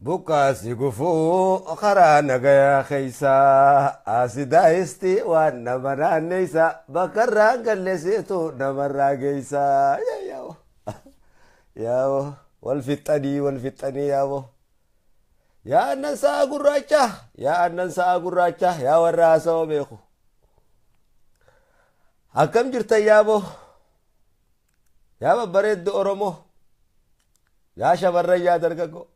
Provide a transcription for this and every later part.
Buqqaasi gufuu karaa nagayaa keeysaa asidaayisti waan nama naanneeysa bakka irraan galleessitu namarraa geeysaa. Yaa'oo yaa'oo wal fixxanii wal fixxanii yaa'oo. Yaa annan sa'a gurraacha, yaa annan sa'a gurraacha, yaa warra haasawaa beeku. Akkam jirtan yaaboo? Yaa babbareeddu Oromoo? Yaa shamarran, yaa dargaggoo?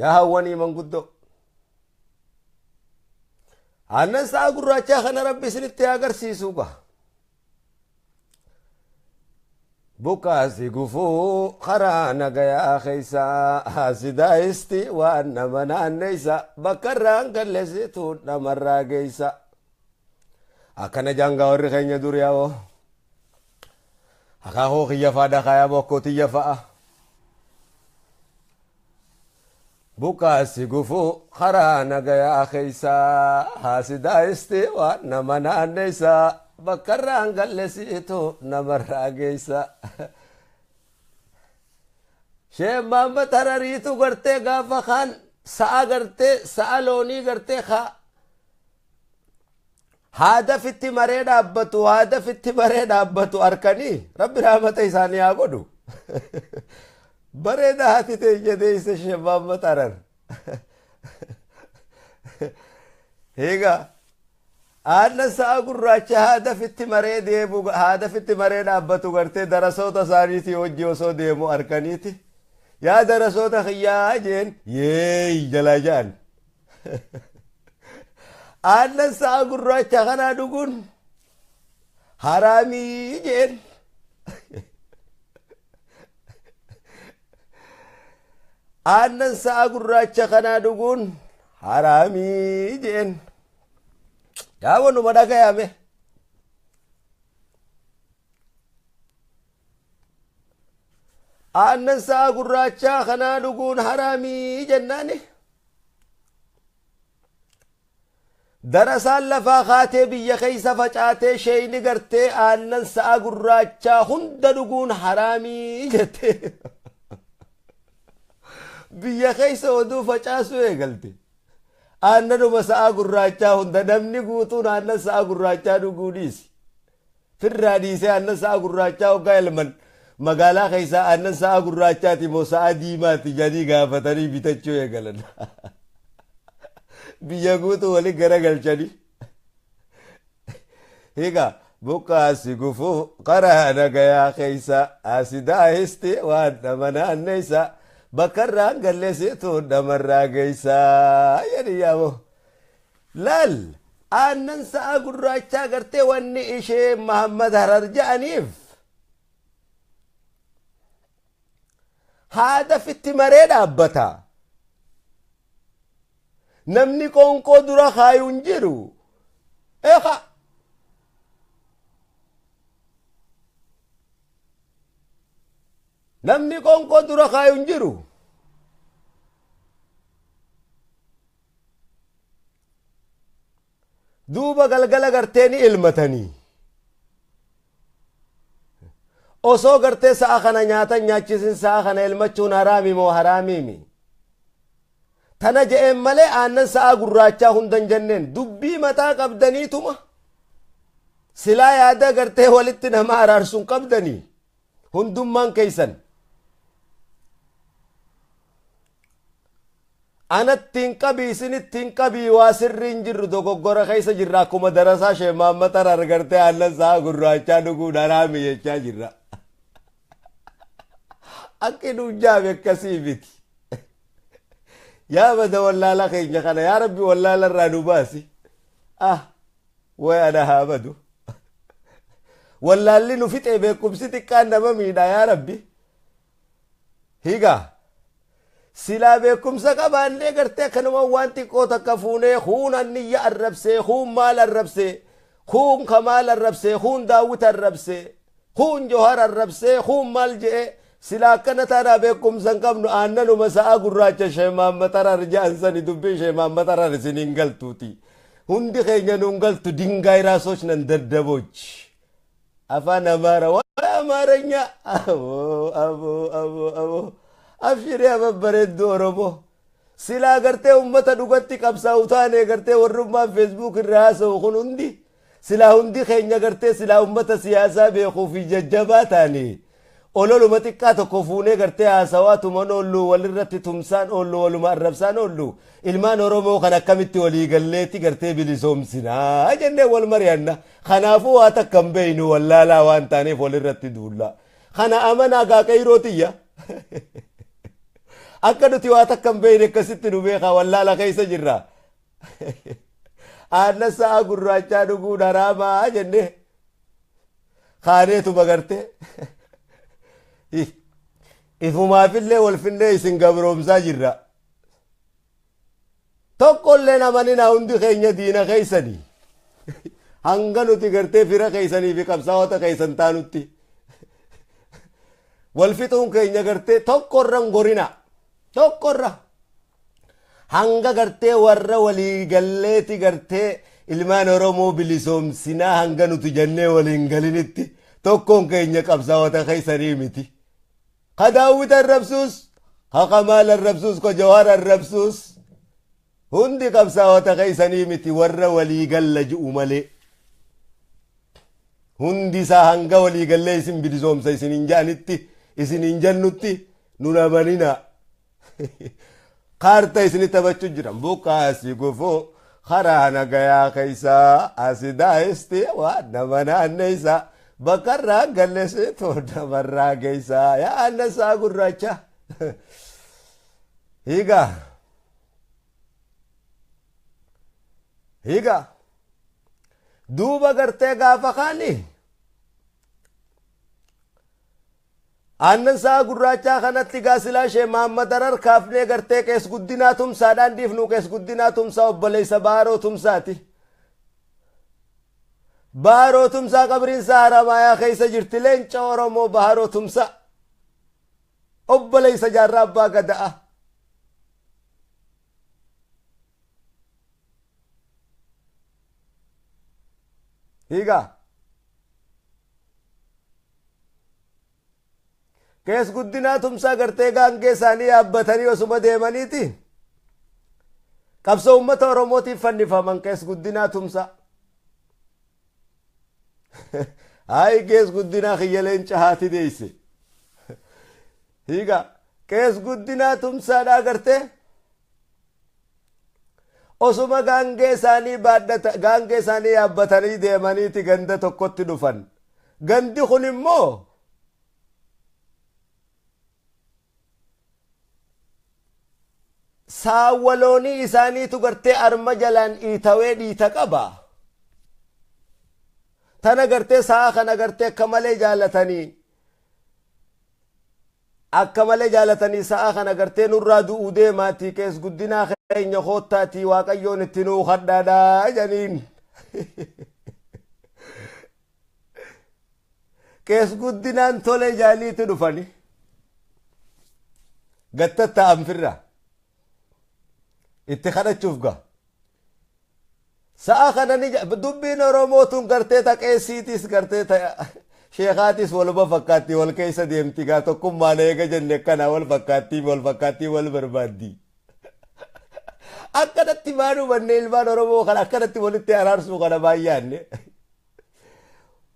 Yaa hawwanii manguddoo? Aannan sa'a gurraachaa kana Rabbi isinitti haa agarsiisuu gaa. Buqqaasi gufuu karaa nagayaa keeysaa asidaayisti waan nama naanneeysa bakka irraan galleessitu namarraa geeysa. Akkana jaangaa warri keenya dur yaa'oo. Akaakuu kiyya fa'a dhaqaa bokkoo tiyya fa'a. Buqqaasi gufuu karaa nagayaa keeysaa asidaayisti waan nama naanneeysa bakka irraan galleessitu namarraa geeysa. Sheen Mahammad Harariitu gartee gaafa kaan sa'a gartee sa'a loonii gartee kaa haada fitti maree dhaabbatu, haada fitti maree dhaabbatu harkanii Rabbi rahmata isaanii haa godhu. Bareeda haati teenya deeyse Sheen Mahammad Harar. Egaa aannan sa'a gurraacha haada fitti maree deemu, haada fitti maree dhaabbatu gartee darasoota isaaniitii wajji osoo deemu harkaniiti. Yaa darasoota kiyyaa jeen yeey jalaa ja'an. Aannan sa'a gurraacha kanaa dhuguun haraamii jeen. Aannan sa'a gurraacha kanaa dhuguun haraamii jeen. Yaa wanuma dhagayame. Aannan sa'a gurraachaa kanaa dhuguun haraamii jennaani. Darasaan lafaa kaatee biyya keessa facaatee sheeyni gartee aannan sa'a gurraachaa hunda dhuguun haraamii jettee. Biyya keessa oduu facaasuu eegalte. Aannanuma sa'a gurraachaa hunda namni guutuun aannan sa'a gurraachaa dhuguu dhiisi. Firraa dhiisee aannan sa'a gurraachaa hoggaa elman magaalaa keessaa aannan sa'a gurraachaati moo sa'a diimaati jedhanii gaafatanii bitachuu eegalan. Biyya guutuu waliin garagalchanii. Egaa buqqaasi gufuu karaa nagayaa keessa asidaayisti waan nama naanneessa bakka irraan galleessitu namarraa geessa jedhi yaaboo. Laal aannan sa'a gurraachaa gartee wanni ishee Mahammad Harar ja'aniif haada fitti maree dhaabbata. Namni qoonqoo dura kaayu hin jiru. Eeqa. Namni qoonqoo dura kaayu hin jiru. Duuba galgala gartee ni elmatanii. Osoo gartee sa'a kana nyaatan nyaachisin sa'a kana elmachuun haraami moo haraamiimi? Tana je'een malee aannan sa'a gurraachaa hunda hin jenneen dubbii mataa qabdaniituma silaa yaada gartee walitti nama araarsuun qabdanii hundummaan keessan. Anatti hin qabii isinitti hin qabii waa sirrii hin jirru dogoggora keessa jirra akkuma darasaa Shee Mahammad Harar gartee aannan sa'a gurraachaa dhuguun haraami jechaa jirra. Akki nuun jaame akkasii miti. Yaa bada wallaala keenya kana yaa Rabbi wallaala irraa nu baasi. Ah way ana haa badu. Wallaalli nu fixee beekumsi xiqqaan nama miidha yaa Rabbi. Higaa silaa beekumsa qabaannee gartee akkanuma waan xiqqoo takka fuunee kuun anniyya arrabsee kuun maal arrabsee kuun kamaal arrabsee kuun daawwit arrabsee kuun johar arrabsee kuun maal je'ee silaa akkana taanaa beekumsa hin qabnu aannanuma sa'a gurraacha Shee Mahammad Harar ja'an sani dubbiin Shee Mahammad Harar isin hin galtuuti. Hundi keenya nuun galtu dingaay raasoch nan daddaboch. Afaan Amaara waa Amaaranya aboo aboo aboo aboo. Abshirii babbareedduu Oromoo. Silaa gartee ummata dhugatti qabsaa'u taane gartee warrummaan Facebook irraa haasa'u kun hundi silaa hundi keenya gartee silaa ummata siyaasaa beekuu fi jajjabaa taane ololuma xiqqaa tokko fuunee gartee haasawaa tuman oollu, walirratti tumsaan oollu, waluma arrabsaan oollu. Ilmaan Oromoo kan akkamitti walii galleetti gartee bilisoomsinaa jennee wal mari'anna. Kanaafuu waa takka hin beeynu, wallaalaa waan taaneef walirratti duulla. Kana amanaa gaaqeyroo tiyya. Akka nuti waa takka hin beeyne akkasitti nu beekaa, wallaala keessa jirra. Aannan sa'a gurraachaa dhuguun haraamaa jennee kaaneetuma gartee ifumaafillee wal finnee isin gabroomsaa jirra. Tokkollee namanina, hundi keenya diina keeysanii. Hanga nuti gartee fira keeysanii fi qabsaa'ota keeysan taanutti. Wal fixuun keenya gartee tokkorra hin gorina. Tokkorra. Hanga gartee warra walii galleeti gartee ilmaan Oromoo bilisoomsinaa hanga nuti jennee waliin galinitti tokkoon keenya qabsaa'ota keeysanii miti. Ka Daawwit arrabsuus, ka Kamaal arrabsuus, ka Jawaar arrabsuus hundi qabsaa'ota keeysanii miti, warra walii galla ji'u malee. Hundi isaa hanga walii gallee isin bilisoomsa isin hin ja'anitti, isin hin jennutti nun amanina. Kaarta isini taphachuu jiran buqqaasi gufuu karaa nagayaa keeysaa asi daa'isti waan nama naanneeysa bakkarraa galleessitu namarraa geeysaa yaa annasaa gurraacha. Hiigaa. Hiigaa. Duuba gartee gaafa kaani aannan sa'a gurraachaa kanatti gaasilaa ishee Mahammad Arar kaafnee gartee qees Guddinaa Tumsaadhaan dhiifnu. Qees Guddinaa Tumsaa obboleessa Baaroo Tumsaati. Baaroo Tumsaa qabriin isaa Haramaayaa keessa jirti. Leenca Oromoo Baaroo Tumsaa. Obboleessa Jaarraa Abbaa Gada'a. Hiigaa. Qees Guddinaa Tumsaa gartee gaangee isaanii yaabbatanii osuma deemaniiti. Qabsoo uummata Oromootiif fannifaman qees Guddinaa Tumsaa. Hayi, qees Guddinaa kiyya leenca haati deeyse. Hiigaa. Qees Guddinaa Tumsaadhaa gartee osuma gaangee isaanii baadhata, gaangee isaanii yaabbatanii deemaniiti ganda tokkotti dhufan. Gandi kun immoo saawwaloonii isaaniitu gartee arma jalaan dhiitawee dhiita qaba. Tana gartee sa'a kana gartee akka malee jaalatanii, akka malee jaalatanii, sa'a kana gartee nurraa du'uu deemaatii qees Guddinaa keenya koottaatii Waaqayyoon itti nuu kadhaadhaa janiin. Qees Guddinaan tole jaaniitti dhufani. Gattatta'an firra. Itti kadhachuuf gaa. Sa'a kana ni dubbiin Oromoo tun gartee ta qeessiitis gartee ta sheekaatis waluma fakkaatti, wal keessa deemti gaa. Tokkummaan eega jenne akkana wal fakkaattii, wal fakkaattii, wal barbaaddi. Akkanatti maan hubanne ilmaan Oromoo kana akkanatti walitti araarsuu kana baay'aanne.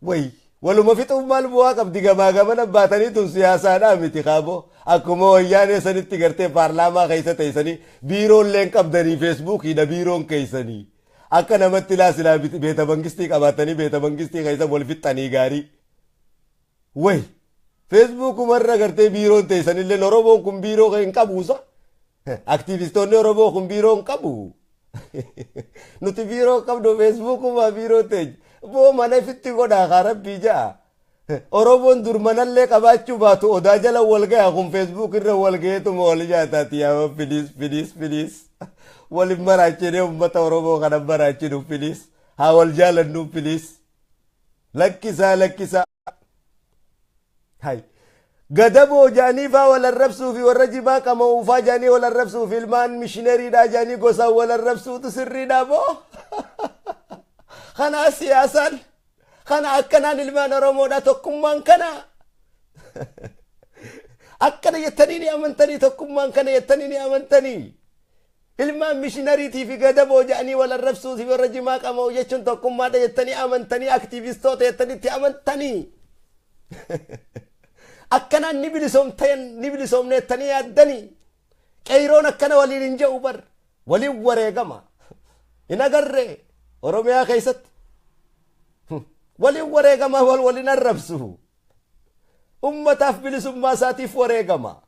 Wayi, waluma fixuun maal bu'aa qabdi? Gamaa gamana baatanii tun siyaasaadhaa miti kaaboo. Akkuma wayyaanee sanitti gartee paarlaamaa keessa teessanii biiroollee hin qabdanii, Facebookiidha biiroon keessanii. Akka namatti laa silaa beeta mangistii qabaatanii beeta mangistii keessa wal fixxanii gaarii. Wayi, Facebookumarra gartee biiroon teessanillee Oromoon kun biiroo hin qabuusa. Aktiivistoonni Oromoo kun biiroo hin qabu. Nuti biiroo qabnu, Facebookuma biiroo teenya. Boo, mana ifitti godhaa kaa rabbii ja'a. Oromoon dur manallee qabaachuu baatu odaa jala wal gaya, kun Facebook irra wal gaheetuma wal nyaataati. Yaa, please, please, please. Walin maraachinee uummata Oromoo kana maraachinu, please. Haa wal jaalannu, please. Lakkisaa, lakkisaa. Hay. Gadaboo jaanii faa wal arrabsuu fi warra jimaa qama'uufaa jaanii wal arrabsuu fi ilmaan mishinariidhaa jaanii gosaan wal arrabsuutu sirriidhaa moo? Kanaa siyaasaan kana akkanaan ilmaan Oromoodha tokkummaan kana. Akkana jettanii ni amantanii, tokkummaan kana jettanii ni amantanii. Ilmaan mishinariitii fi gadaboo jedhanii wal arrabsuu fi warra jimaa qamoo jechuun tokkummaadha jettanii amantanii, aktiivistoota jettanitti amantanii. Akkanaan ni bilisoomtan, ni bilisoomne jettanii yaaddanii. Qeeyroon akkana waliin hin je'u bar, waliin wareegama. Hin agarree Oromiyaa keessatti waliin wareegama, wal waliin arrabsu. Ummataaf bilisummaa isaatiif wareegama.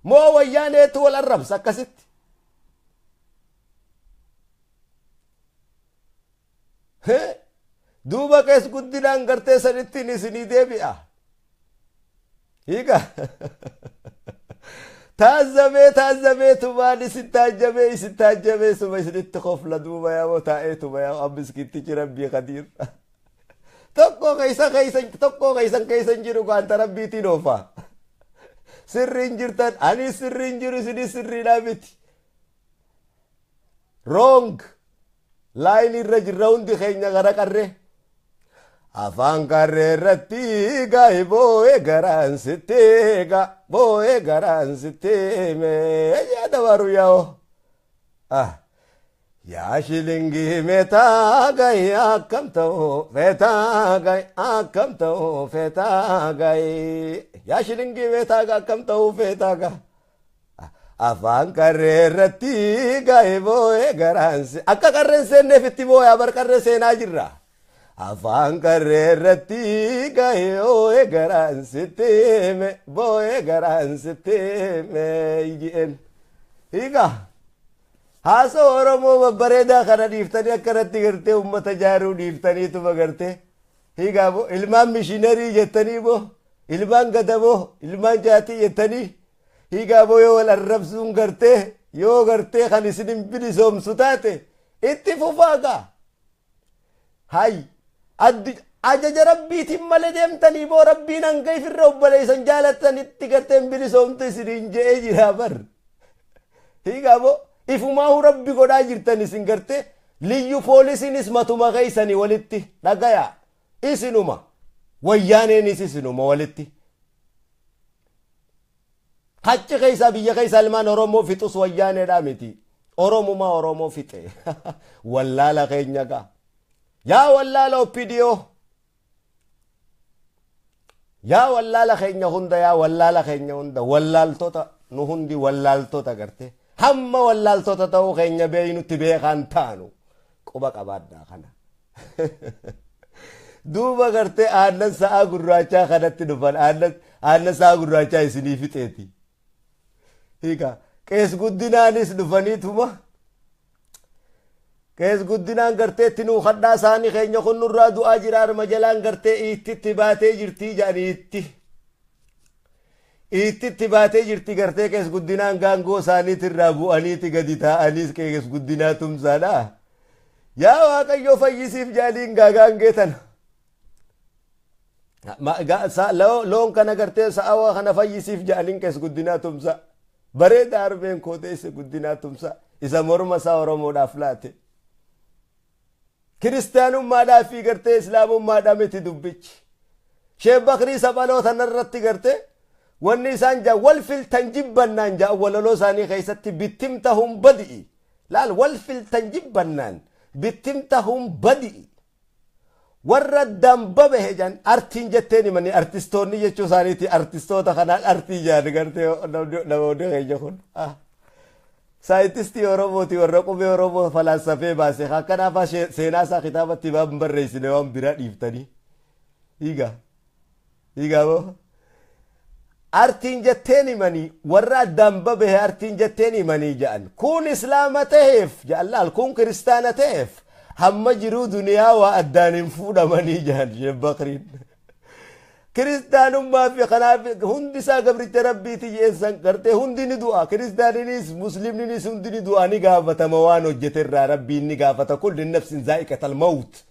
Moo wayyaaneetu wal arrabsa akkasitti? Duuba kees guddinaan gartee sanittiin isinii deebi'a. Hiika. Taazzabee taazzabeetumaan isin taajjabee isin taajjabee suma isinitti kofla duuba yaa'oo taa'eetuma yaa'oo ammiskiittichi rabbii qadiir. Tokko keessa keessa tokko keessan keessan jiru gaanta rabbiitiin oofa. Sirriin jirtan, ani sirriin jiru, isinis sirriidhaa miti. Wrong. Line irra jirra hundi keenya gara qarree. Afaan qarree irratti gaayi boo'ee garaan sitti ga boo'ee garaan sitti mee yaada baru yaa'oo. Yaa shilingii meetaa gayi akkam ta'u feetaa gayi akkam ta'u feetaa gayi, yaa shilingii meetaa ga akkam ta'u feetaa ga. Afaan qarree irratti gayi boo'ee garaan si akka qarreen seenneef itti boo'aa bar, qarree seenaa jirra. Afaan qarree irratti gayi boo'ee garaan sitti hime, boo'ee garaan sitti hime ji'en. Hiika. Haasoo Oromoo babbareedaa kana dhiiftanii akkanatti gartee uummata jaaruu dhiiftaniituma gartee. Hiikaa boo ilmaan mishiinarii jettanii, boo ilmaan gadaboo, ilmaan jaatii jettanii, hiikaa boo yoo wal arrabsuun gartee yoo gartee kan isin hin bilisoomsu taate itti fufaa gaa. Hay addi ajaja rabbiitiin malee deemtanii, boo rabbiin hanga ifirra obboleessan jaalattanitti gartee hin bilisoomtu isiniin je'ee jira bar. Hiikaa boo ifumaahu rabbi godhaa jirtan isin gartee, liyyu poolisiinis matuma keessanii walitti dhagaya, isinuma wayyaaneenis isinuma walitti. Achi keessaa biyya keessaa ilmaan Oromoo fixus wayyaaneedhaa miti. Oromumaa Oromoo fixe. Wallaala keenya gaa. Yaa wallaala OPDO. Yaa wallaala keenya hunda, yaa wallaala keenya hunda, wallaaltota nu hundi wallaaltota gartee. Hamma wallaaltota ta'uu keenya beeynutti beekaan taanu quba qabaadhaa kana. Duuba gartee aannan sa'aa gurraachaa kanatti dhufan, aannan sa'aa gurraachaa isinii fixeeti. Hiika qees guddinaanis dhufaniituma. Qees guddinaan gartee itti nuu kadhaa, isaanii keenya kun nurraa du'aa jira, arma jalaan gartee iittitti baatee jirtii jedhanii itti. Iittitti baatee jirti gartee, qees guddinaan gaangoo isaaniitirraa bu'aniiti gadi taa'aniis qees guddinaa tumsaadha. Yaa Waaqayyo fayyisiif jaaliin gaagaangee tana. Loon kana gartee sa'awaa kana fayyisiif jaaliin qees guddinaa tumsa. Bareeda arbeen koo teesse guddinaa tumsa. Isa morma isaa Oromoodhaaf laate. Kiristaanummaadhaaf fi gartee islaamummaadhaa miti dubbichi. Sheek Bakrii Saphaloo tanarratti gartee wanni isaan jaa wal filtan jibbannaan jaa walaloo isaanii keessatti bittimta hun badi'i. Laal, wal filtan jibbannaan bittimta hun badi'i. Warra addaan babahe jan artiin jetteen himanii, artistoonni jechuu isaaniiti, artistoota kanaan artii jaan gartee namoonni keenya kun. Saayintistii Oromooti, warra qubee Oromoo falaansafee baase akkanaafaa seenaa isaa kitaabatti waan barreessine waan biraa dhiiftanii. Hiigaa. Hiigaa moo? Artiin jetteen himanii, warra addaan babahe artiin jetteen himanii jedhan. Kun islaama ta'eef jedhan, laal, kun kiristaana ta'eef hamma jiruu duniyaa waa addaan hin fuudhamanii jedhan Sheekh Bakriin. Kiristaanummaa fi kanaaf hundi isaa gabricha rabbiiti jeessan gartee hundi ni du'a. Kiristaaninis muslimninis hundi ni du'a, ni gaafatama, waan hojjete irraa rabbiin ni gaafata. Kulli nafsin zaa'iqatal mawt.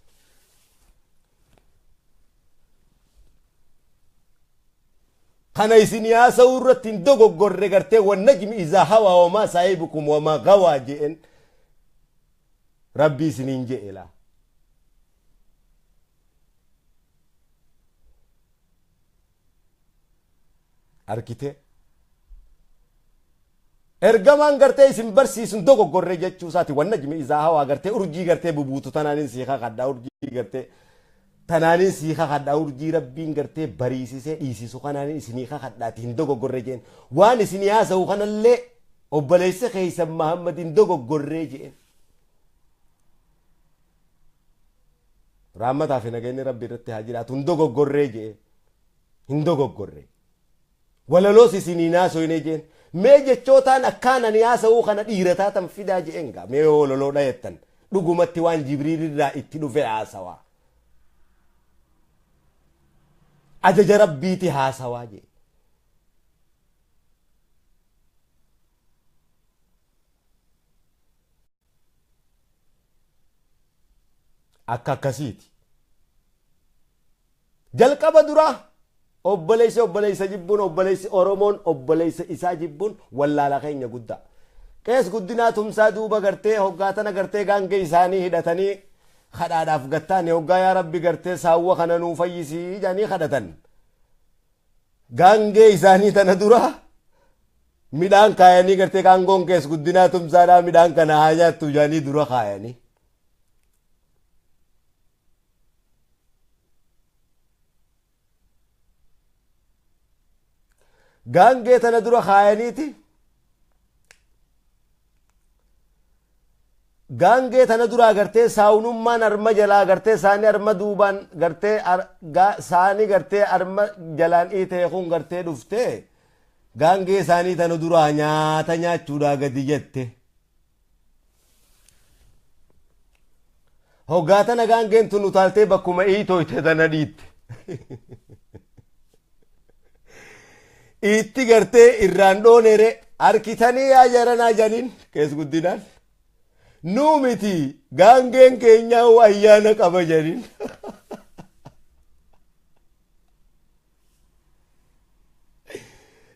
Kana isin haasa'uu irratti hin dogoggorre gartee, wannajmi izaa hawaa wamaa saahibukum wamaa gawaa je'en rabbii isiniin je'e laa. Arkite ergamaan gartee isin barsiisun dogoggorree jechuu isaati. Wanna jimi isaa hawaa gartee urjii gartee bubuutu tanaanin sii kakadha, urjii gartee tanaanin sii kakadha, urjii rabbiin gartee bariisisee dhiisisu kanaanin isinii kakadhaati hin dogoggorree jeen. Waan isinii haasa'u kanallee obboleessa keessan Mahammad hin dogoggorree jeen. Raammataa fi nageenyi rabbi irratti haa jiraatu. Hin dogoggorree jeen, hin dogoggorree. Walaloos isinii naasoyne jeen. Mee jechootaan akkaan ani haasa'uu kana dhiira taatan fidaa jeen gaa. Mee walaloo dhayettan dhugumatti waan Jibriil irraa itti dhufe haasawaa, ajaja rabbiiti haasawaa jee. Akka akkasiiti. Jalqaba duraa obboleessi obboleessa jibbuun, obboleessi Oromoon obboleessa isaa jibbuun wallaala keenya guddaa. Qees Guddinaa Tumsaa duuba gartee hoggaatana gartee gaangee isaanii hidhatanii kadhaadhaaf gattaani hoggaa yaa rabbi gartee saawwa kana nuu fayyisii jedhanii kadhatan. Gaangee isaanii tana dura midhaan kaayanii gartee gaangoon Qees Guddinaa Tumsaadhaa midhaan kana haa nyaattu jedhanii dura kaayanii. Gaangee tana dura kaayaniiti. Gaangee tana dura gartee saawunummaan arma jalaa gartee saani arma duubaan gartee saani gartee arma jalaan dhiitee kun gartee dhuftee gaangee isaanii tana duraa nyaata nyaachuudhaa gadi jette. Hoggaa tana gaangeen tun utaaltee bakkuma iitooyte tana dhiitte. Itti gartee irraan dhoonere harkitanii yaa jaranaa janiin Qees Guddinaan. Nuu miti, gaangeen keenyaa ayyaana qaba janiin.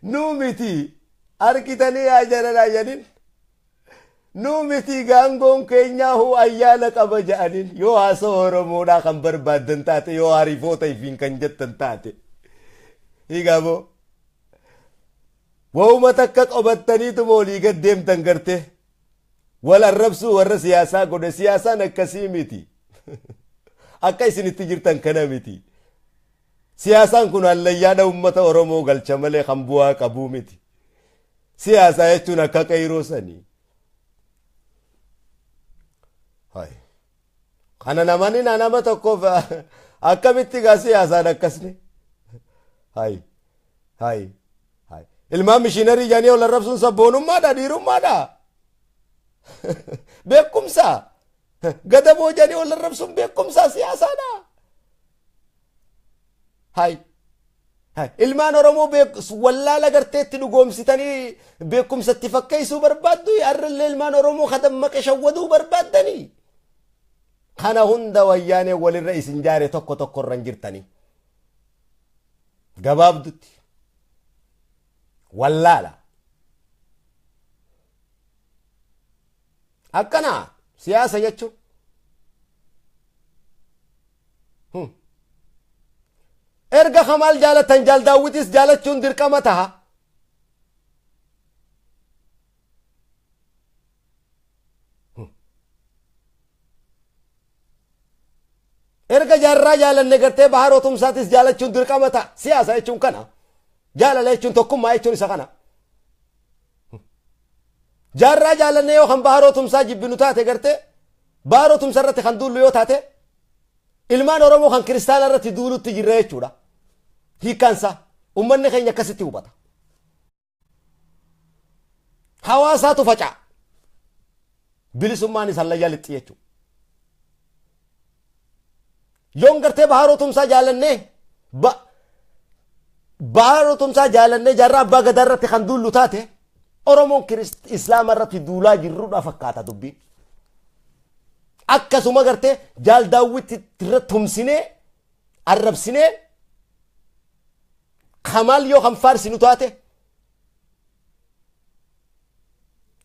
Nuu miti, harkitanii yaa jaranaa janiin. Nuu miti, gaangoon keenyaa ayyaana qaba jedhaniin. Yoo haasawaa Oromoodhaa kan barbaaddan taate, yoo hariifoota ifiin kan jettan taate. Hiigamoo. Waa'uma takka qabattaniituma olii gad deemtan gartee. Wal arrabsuu warra siyaasaa godhe. Siyaasaan akkasii miti. Akka isin itti jirtan kana miti. Siyaasaan kun hallayyaadha uummata Oromoo galcha malee kan bu'aa qabuu miti. Siyaasaa jechuun akka qeyroo sanii. Kana namani nama tokkoof akkamitti gaa siyaasaan akkasni? Hayi hayi hayi. Ilmaan mishiinarii jedhanii ol arrabsuun sabboonummaadha, dhiirummaadha. Beekumsa. Gadaboo jedhanii ol arrabsuun beekumsa siyaasaadha. Hayi. Ilmaan Oromoo wallaala garteetti dhugoomsitanii beekumsatti fakkeessuu barbaaddu, har'allee ilmaan Oromoo kadammaqe shawwaduu barbaaddanii. Kana hunda wayyaanee walirra isin jaare tokko tokko irra hin jirtanii. Gabaabdutti. Wallaala. Akkana siyaasa jechuun. Erga Kamaal jaalatan Jaal Daawwitis jaalachuun dirqama taha. Erga Jaarraa jaalanne gartee Baharoo Tumsaatis jaalachuun dirqama ta'a. Siyaasa jechuun kana. Jaalala jechuun, tokkummaa jechuun isa kana. Jaarraa jaalanne yoo kan Baharoo Tumsaa jibbinu taate, gartee Baharoo Tumsaa irratti kan duullu yoo taate, ilmaan Oromoo kan kiristaana irratti duulutti jirra jechuudha. Hiikkaansaa uummanni keenya akkasitti hubata. Hawaasaatu faca'a. Bilisummaan isa layyaa lixxi jechuudha. Yoon gartee Baharoo Tumsaa jaalannee, Baharoo Tumsaa jaalannee Jaarraa Abbaa Gadaa irratti kan duullu taate, Oromoon Islaama irratti duulaa jirrudha fakkaata dubbiin. Akkasuma gartee Jaal Daawwitti irra tumsinee arrabsinee Kamaal yoo kan faarsinu taate,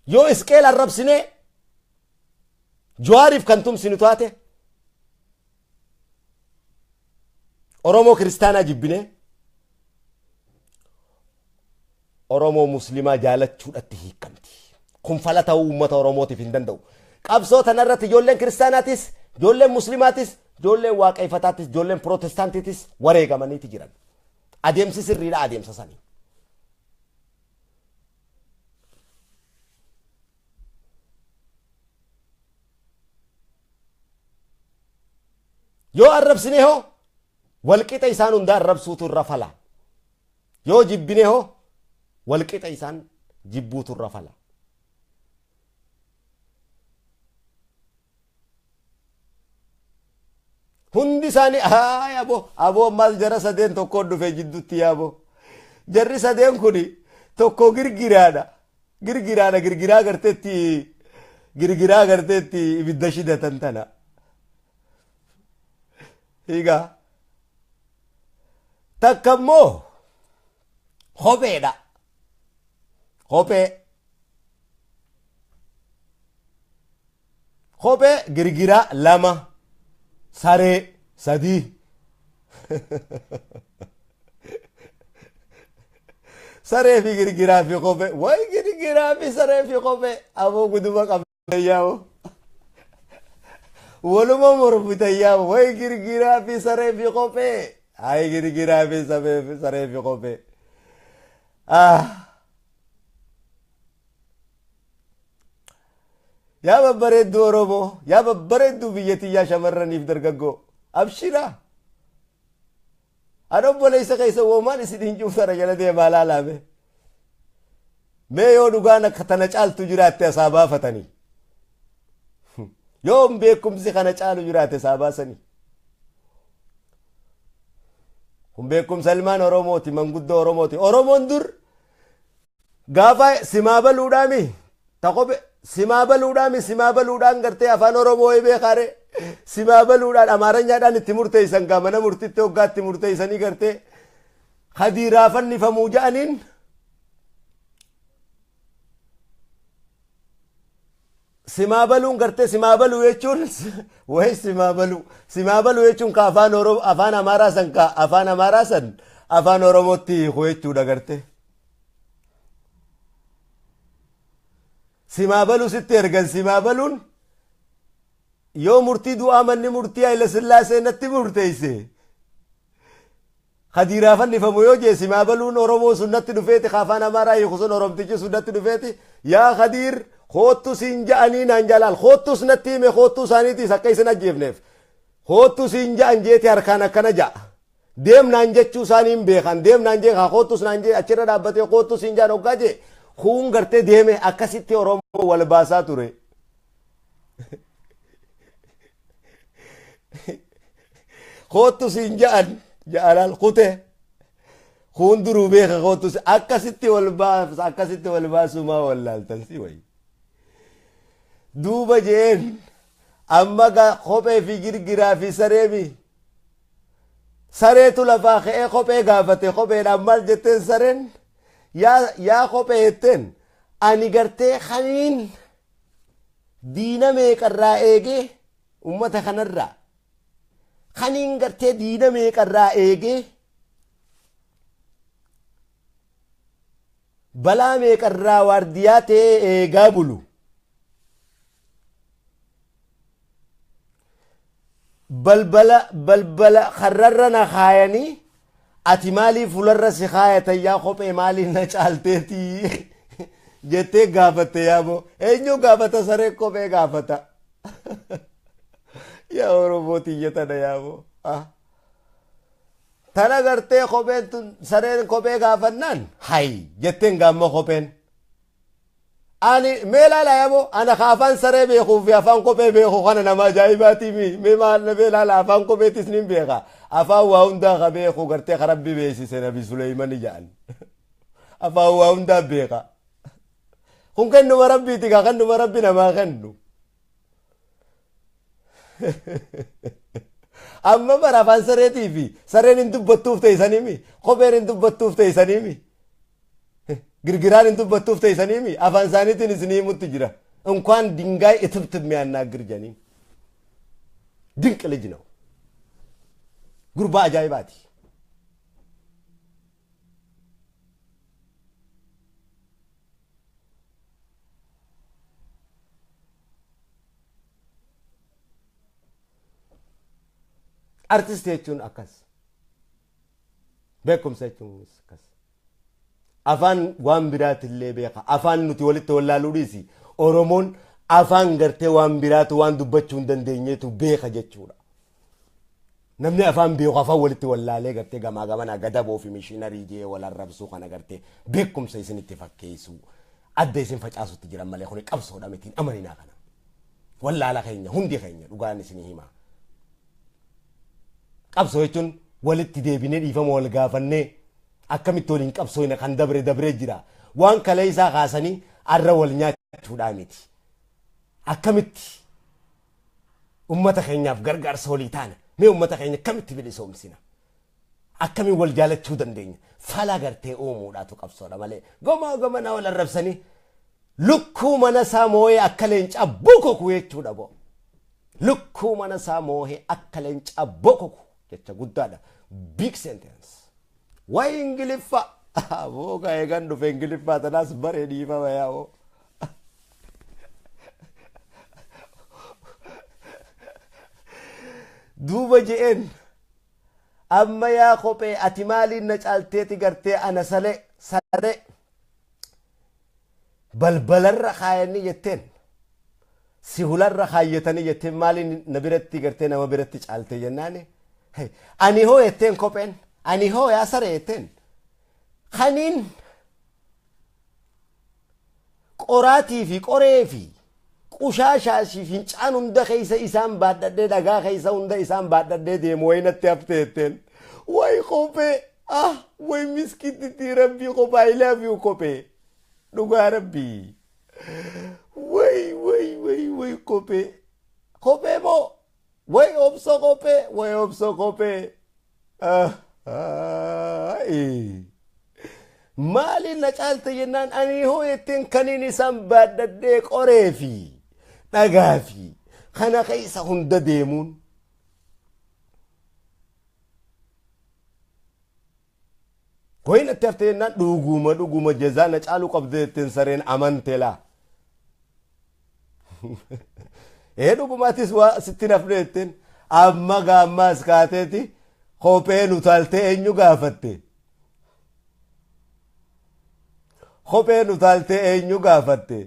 yoo Isqeel arrabsinee Jawaariif kan tumsinu taate, Oromoo kiristaanaa jibbinee Oromoo Muslimaa jaalachuudhatti hiikamti. Kun fala ta'uu uummata Oromootiif hin danda'u. Qabsoo tanarratti ijoolleen kiristaanaatis, ijoolleen Muslimaatis, ijoolleen waaqeffataatis, ijoolleen Pirootestaantiitis wareegamaniiti jiran. Adeemsi sirriidha adeemsa sanii. Yoo arrabsine hoo walqixa isaan hunda arrabsuutu irra fala. Yoo jibbine hoo walqixa isaan jibbuutu irra fala. Hundi isaanii haay aboo aboo ammaas jara sadeen tokkoon dhufe jidduutti yaaboo. Jarri sadeen kun tokko girgiraadha. Girgiraadha girgiraa garteetti girgiraa garteetti ibidda shidatan tana. Egaa takka immoo kopheedha. Kophee. Kophee girgiraa 2 saree 3. Saree fi girgiraa fi kophee. Wayi girgiraa fi saree fi kophee. Aboo guduma qabda yaa'u. Waluma mormita yaa'u. Wayi girgiraa fi saree fi kophee. Ayi girgiraa fi saree fi kophee. Ah. Yaa babbareedduu Oromoo, yaa babbareedduu biyya tiyyaa shamarraniif dargaggoo. Abshiraa. Ani obboleessa keessa woomaan isin hin cuftana jala deemaa laalaame. Mee yoo dhugaan akka tana caaltu jiraatte asaa baafatanii. Yoo beekumsi kana caalu jiraate asaa baasanii. Kun beekumsa ilmaan Oromooti, manguddoo Oromooti. Oromoon dur gaafa simaa baluudhaami taqobe simaa baluudhaami simaa baluudhaan gartee afaan Oromoo beekaare simaa baluudhaan amaaranyaadhaan itti murteessan gaa mana murtitti hoggaatti murteessanii gartee hadiiraa fannifamuu ja'aniin simaa baluun gartee simaa baluu jechuun wayi simaa baluu simaa baluu jechuun ka afaan Oromoo afaan Amaaraa san ka afaan Amaaraa san afaan Oromootti hiiku jechuudha gartee. Simaa baluu sitti ergan simaa baluun yoo murtii du'aa manni murtii Haayila Sillaasee natti murteesse hadiiraa fannifamu yoo jee simaa baluun Oromoo sun natti dhufeeti ka afaan Amaaraa hiiku sun Oromtichi sun natti dhufeeti yaa Khadiir koottu siin ja'anii naan jalaal koottus natti hime koottuu isaaniitiis akka isin ajjeefneef koottu siin ja'an jeeti harkaan akkana ja'a. Deemnaan jechuu isaanii hin beekan deemnaan jee koottus naan jee achirra dhaabbatee koottu siin ja'an hoggaa jee kuun gartee deeme akkasitti Oromoo wal baasaa ture. Koottu siin ja'an ja'alaal kute kuun duruu beeka koottu akkasitti wal baas akkasitti wal baasumaa wallaaltan si wayi. Duuba jeen amma kophee fi girgiraa fi sareemi. Sareetu lafaa ka'ee kophee gaafate kopheedhaan maal jetteen sareen yaa kophee jetteen ani gartee kaniin diina meeqarraa eegee uummata kanarraa kaniin gartee diina meeqarraa eegee balaa meeqarraa waardiyaa ta'ee eegaa bulu. Balbala balbala karrarra na kaayanii ati maaliif fuularra si kaayatan yaa kophee maaliif na caalteetii jettee gaafatte yaaboo eenyu gaafata saree kophee gaafata yaa Oromoo tiyya tana yaaboo tana gartee kopheen tun sareen kophee gaafannaan hay jetteen gaamma kopheen Ani mee laala yaaboo ana ka afaan saree beekuu fi afaan kophee beeku kana nama ajaa'ibaatii mi mee maal mee laala afaan kopheetis nin beeka afaan waa hundaa ka beeku gartee ka rabbi beeksise nabi Suleyman jedhan afaan waa hundaa beeka kun kennuma rabbiiti kaa kennuma rabbi namaa kennu amma bara afaan sareetii fi sareen hin dubbattuuf ta'isanii kopheen hin dubbattuuf ta'isanii girgiraan hin dubbattuuf ta'isanii afaan isaaniitiin isinii himutti jira እንኳን ድንጋይ እትብት የሚያናግር ጀኒን ድንቅ ልጅ ነው። ጉርባ አጃይባቲ Artistii jechuun akkas. Beekumsa jechuun akkas. Afaan waan biraatillee beeka. Afaan nuti walitti wallaaluu dhiisi. Oromoon afaan gartee waan biraatu waan dubbachuu hin dandeenyeetu beeka jechuudha. Namni afaan beeku afaan walitti wallaalee gartee gamaa gamanaa gadaboo fi mishiinarii jee wal arrabsuu kana gartee beekumsa isinitti fakkeessu adda isin facaasutti jiran malee kuni qabsoodha mitiin amaninaa kana. Wallaala keenya hundi keenya dhugaan isinii hima. Qabsoo jechuun walitti deebinee dhiifama wal gaafannee akkamitti waliin qabsooyna kan dabre dabree jira. Waan kalee isaa kaasanii arra wal nyaachuudhaa miti. Akkamitti ummata keenyaaf gargaarsa walii taana. Mee ummata keenya akkamitti bilisoomsina? Akkamiin wal jaalachuu dandeenya? Fala gartee uumuudhaatu qabsoodha malee. Gomaa gomanaa wal arrabsanii lukkuu mana isaa moo'ee akka leencaa bokoku jechuudha boo. Lukkuu mana isaa moo'ee akka leencaa bokoku jecha guddaadha. Big sentence. Wayi Ingiliffa. Booga eegan dhufe Ingiliffaa tanaas baree dhiifama yaa'oo. Duuba je'een amma yaa kophee ati maaliin na caalteeti gartee ana salee saree balbalarra kaayanii jetteen si hularra kaayyatanii jetteen maaliin na biratti gartee nama biratti caalte jennaani ani hoo jetteen kopheen ani hoo yaa saree jetteen kaniin qoraatii fi qoree fi qushaashaa fi fincaan hunda keessa isaan baadhadhee dhagaa keessa hunda isaan baadhadhee deemu wayi natti hafte jetteen wayi kophee ah wayi miskititti rabbii kophaa I love you kophee dhugaa rabbii wayi wayi wayi wayi kophee kophee moo wayi obsa kophee wayi obsa kophee ah maaliin na caalte jennaan ani hoo jetteen kaniin isaan baadhadhee qoree fi dhagaa fi kana keessa hunda deemuun wayi natti hafte jennaan dhuguma dhuguma jazaa na caaluu qabde jetteen sareen amante laa. Ee dhugumaatis waa sitti nafne jetteen amma gaammaas kaateeti kopheen utaaltee eenyu gaafatte? Kopheen utaaltee eenyu gaafatte?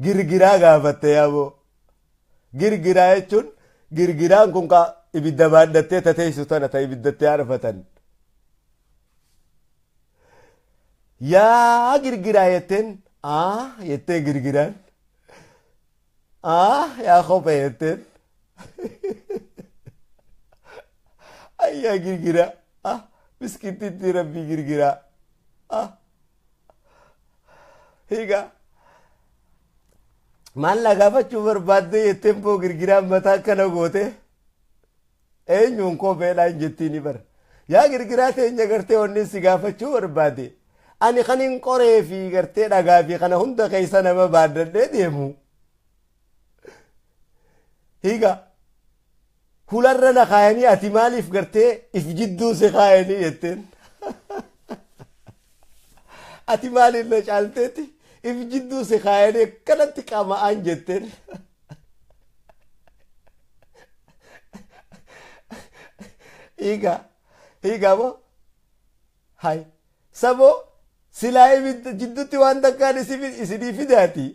Girgiraa gaafatte yaaboo. Girgiraa jechuun girgiraan kun ka ibidda baadhattee tateessu tana ta ibiddattee arfatan. Yaa girgiraa jetteen aa jettee girgiraan aa yaa kophee jetteen ayyaa girgiraa ah miskittitti rabbii girgiraa ah hiigaa maal na gaafachuu barbaadde jetteen boo girgiraan mataa akkana goote eenyuun kopheedhaan jettiini bara yaa girgiraa teenya gartee wanni si gaafachuu barbaade ani kanin qoree fi gartee dhagaa fi kana hunda keessa nama baadhadhee deemu hiiga hularra na kaayanii ati maaliif gartee if jidduu si kaayanii jetteen ati maaliif na caalteeti if jidduu si kaayanii akkanatti qama'aan jetteen hiiga hiiga moo hay saboo silaa ibidda jidduutti waan takkaan isinii fidaati.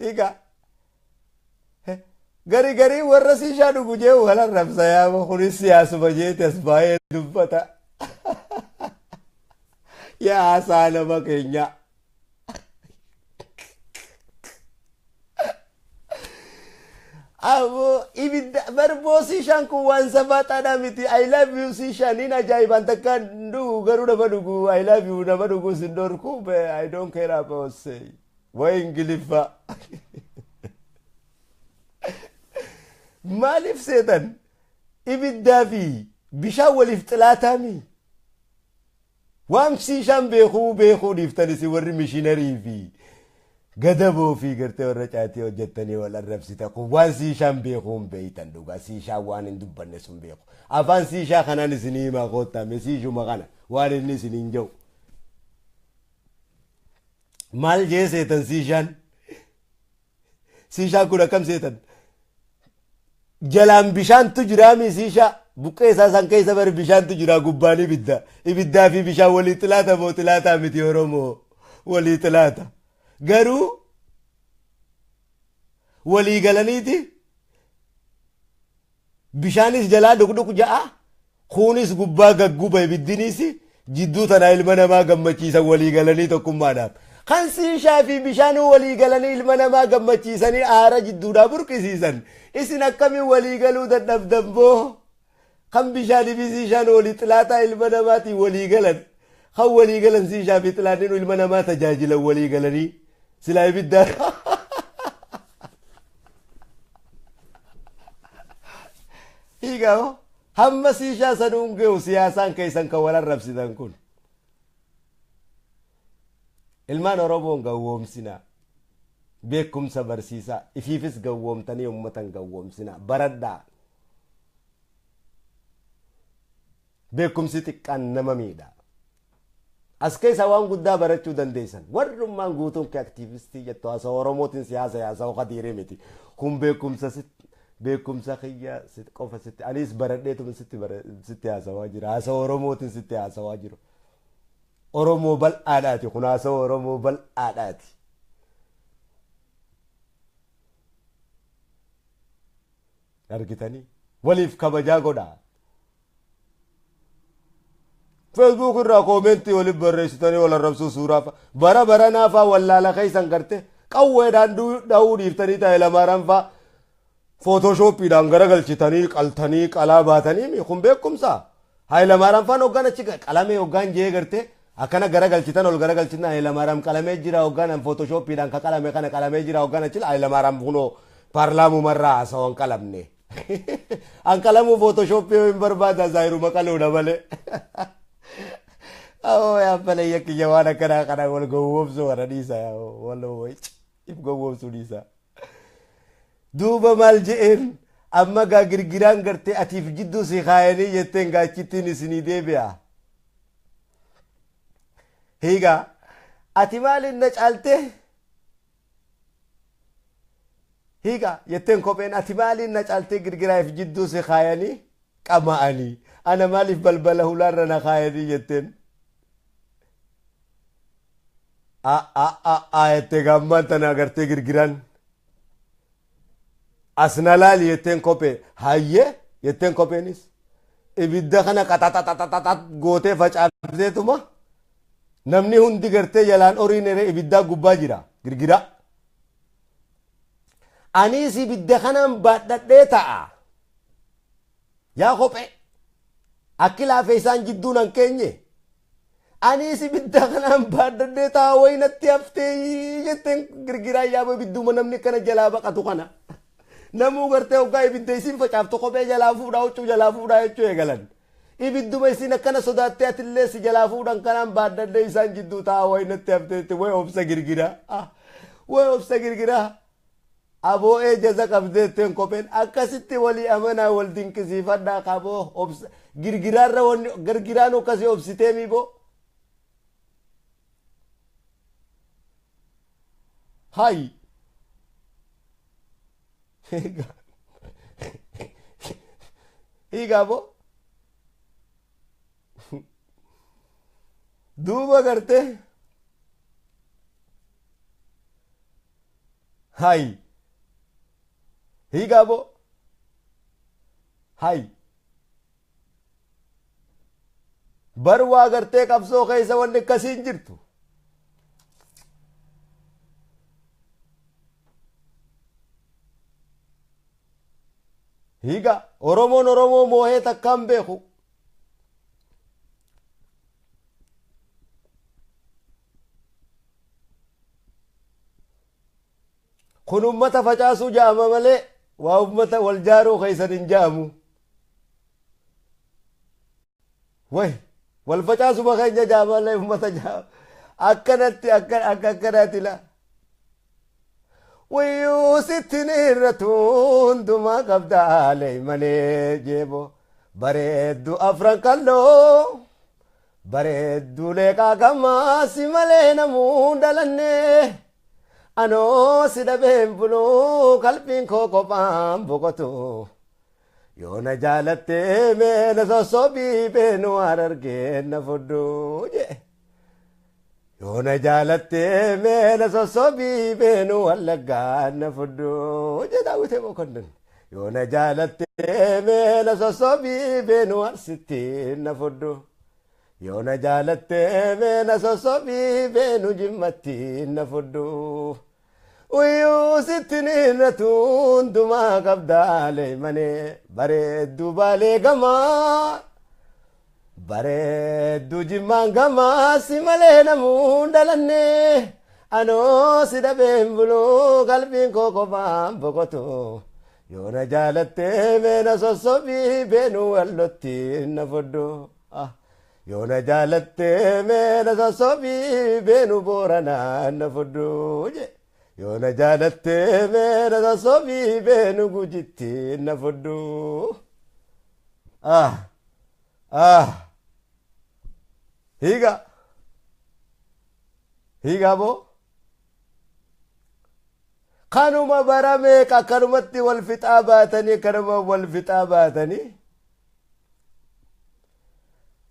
Hiiga gari garii warra siishaa dhugu jee wal arrabsa yaaba kunis siyaasuma jeeti as baay'ee dubbata. Yaa haasaa nama keenya. Aboo ibidda barboo siishaan kun waan safaxaadha miti. I love you siishaan niin ajaa'ibaan takkaan dhugu garuu nama dhugu I love you nama dhugu sin dhorku I don't care about say. Wayi Ingiliffa. Maaliif seetan ibiddaa fi bishaan waliif xilaataami? Waan siishaan beekuu beekuu dhiiftanis warri mishiinarii fi gadaboo fi gartee warra caatii hojjettanii wal arrabsita kun waan siishaan beekuu hin beeytan dhugaa siishaan waan hin dubbanne sun beeku. Afaan siishaa kanaan isinii himaa koottame siishuma kana waan inni isiniin jedhu. Maal jee seetan siishaan? Siishaan kun akkam seetan? Jalaan bishaantu jiraa misiisha buqqee isaa san keessa bar bishaantu jira gubbaan ibidda. Ibiddaa fi bishaan walii xilaata moo xilaataa miti Oromoo walii xilaata. Garuu walii galaniiti bishaanis jalaa dhuqdhuq ja'a kuunis gubbaa gagguba ibiddinis jidduu tanaa ilma namaa gammachiisan walii galanii tokkummaadhaaf. Kan siishaa fi bishaan walii galanii ilma namaa gammachiisanii aara jidduudhaa burqisiisan. Isin akkamiin walii galuu dadhabdan boo? Kan bishaanii fi siishaan walii xilaataa ilma namaatiin walii galan. Kan walii galan siishaa fi xilaatiin ilma namaa tajaajilan walii galanii. Silaa ibiddaa. Hiigaa hamma siishaa sanuun ge'u siyaasaan keessan kan wal arrabsitan kun. Ilmaan Oromoon gawwoomsinaa. Beekumsa barsiisaa. Ifiifis gawwoomtanii uummatan gawwoomsinaa. Baradhaa. Beekumsi xiqqaan nama miidha. As keessa waan guddaa barachuu dandeessan. Warrummaan guutuun kee aktiivistii jettu haasawaa Oromootiin siyaasa haasawaa kadiiree miti. Kun beekumsa beekumsa kiyya qofa sitti anis baradheetuma sitti haasawaa jira. Haasawaa Oromootiin sitti haasawaa jiru. Oromoo bal'aadhaati kun haasawaa Oromoo bal'aadhaati. Argitanii waliif kabajaa godhaa. Facebook irraa koomentii waliif barreessitanii wal arrabsuu suuraa fa'a. Bara baranaa fa'a wallaala keessan garte qawweedhaan dha'uu dhiiftanii ta'e lamaaraan fa'a footoshooppiidhaan garagalchitanii qaltanii qalaa baatanii kun beekumsa. Hayilamaaraan fa'aan hoggaan achi qalamee hoggaan jee garte akkana garagalchitan ol garagalchitan Hayilamaaraam qalamee jira hoggaan footoshooppiidhaan ka qalame kana qalamee jira hoggaan achi Hayilamaaraam kunoo paarlaamumarraa haasawaan qalamne. An qalamuu footoshoppii hin barbaada zaayiruma qaluudha malee. Oh, yaa balayya kiyya waan akkanaa kana wal gowwoomsuu kana dhiisa wal if gowwoomsuu dhiisa. Duuba maal je'een amma gaa girgiraan gartee atiif jidduu si kaayanii jetteen gaachittiin isinii deebi'a. Hiigaa ati maaliin na caaltee? Hiigaa jetteen kopheen ati maaliin na caaltee girgiraaf jidduu si kaayanii qama'anii ana maaliif balbala hulaarra na kaayanii jetteen. A jettee gammaan tana agartee girgiraan. As na laali jetteen kophee hayyee jetteen kopheenis ibidda kana qaxaxaxaxax gootee facaafteetuma namni hundi gartee jalaan horiin eree ibiddaa gubbaa jira girgira. Anis ibidda kanaan baadhadhee ta'a. Yaa kophee akki laafee isaan jidduun han keenye. Anis ibidda kanaan baadhadhee ta'a wayinatti haftee jetteen girgiraa yaaba ibidduma namni kana jalaa baqatu kana. Namuu gartee hoggaa ibidda isin facaaftu kophee jalaa fuudhaa huccuu jalaa fuudhaa jechuu eegalan. Ibidduma isin akkana sodaattee atillee si jalaa fuudhan kanaan baadhadhee isaan jidduu ta'a wayinatti hafteetti way obsa girgiraa. Way obsa girgiraa. Aboo jaza qabdeetteen kopheen akkasitti walii amanaa wal dinqisiifadhaa qaboo obsa girgiraarra wanni girgiraan akkasii obsitee miiboo. Hai. Hiigaa boo. Duuba gartee. Hai. Hiigaa boo. Hai. Bar waa gartee qabsoo keessa wanni akkasii hin jirtu. Hiigaa Oromoon Oromoo moohee takkaan beeku. Kun uummata facaasuu jaama malee waa uummata wal jaaruu keessan hin jaamu. Way wal facaasuma keenya jaama malee uummata jaama. Akkanatti akka akkanaatti laa. Wayyuu sitti irratti hundumaa qabdaalee malee jeebo bareeddu afran kalloo bareeddu leeqaa gamaa si malee namuu dhalanne anoo si dhabeen buluu qalbiin koo kophaan boqotu. Yoona jaalattee meena sossobii beenu Harargeen na fudhu jee. Yoona jaalattee meena sossobii beenu Wallaggaan na fudhu jee Daawwitee Mokonnin. Yoona jaalattee meena sossobii beenu Arsittiin na fudhu. Yoona jaalattee meena sossobii beenu Jimmattiin na fudhu. Uyyuu sitti niirratu hundumaa qabdaalee malee bareedduu Baalee gamaa. Bareedduu Jimmaan gamaa si malee namuun dhalanne. Anoo si dhabeen buluu qalbiin koo qofaan boqotu. Yoona jaalattee meena sossobii beenu Wallootti na fudhu. Yoona jaalattee meena sossobii beenu Booranaa na fudhu. Yoona jaalattee meena sossobii beenu Gujitti na fudhu. Hiiga. Hiiga boo. Kanuma bara meeqa akkanumatti wal fixaa baatanii kanuma wal fixaa baatanii.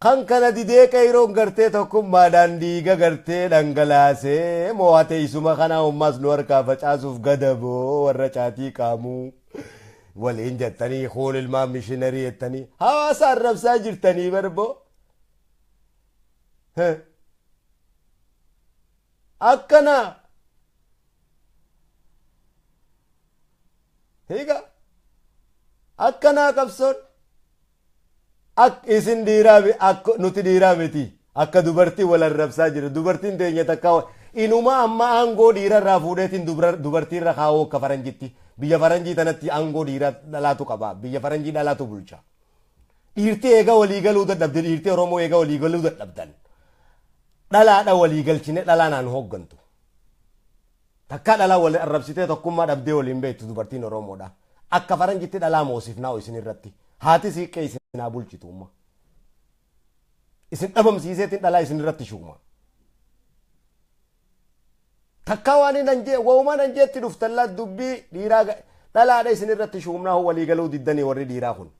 Kan kana didee qeeroon gartee tokkummaadhaan dhiiga gartee dhangalaasee mo'ate isuma kana ammas nu harkaa facaasuuf gadaboo warra caatii qaamuu waliin jettanii hool ilmaan mishiinarii jettanii hawaasa arrabsaa jirtanii barboo. Akkana. Hiiga. Akkanaa qabsoon. Isin dhiiraa akka nuti dhiiraa miti akka dubartii wal arrabsaa jira dubartiin teenya takka inuma amma aangoo dhiirarraa fuudheetiin dubartiirra kaa'uu akka faranjitti biyya faranjii tanatti aangoo dhiiraa dhalaatu qaba biyya faranjii dhalaatu bulcha dhiirtii eega walii galuu dadhabde dhiirtii Oromoo eega walii galuu dadhabdan dhalaadha walii galchine dhalaa naan hooggantu takka dhalaa wal arrabsitee tokkummaa dhabdee waliin beektu dubartiin Oromoodha akka faranjitti dhalaa moosifnaa isin irratti haati siiqqee isin bulchitu umma isin dhabamsiiseetiin dhalaa isin irratti shuuma takka waan hin anjee waa'umaan anjeetti dhuftallaa dubbii dhiiraa dhalaadha isin irratti shuumnaa walii galuu diddanii warri dhiiraa kun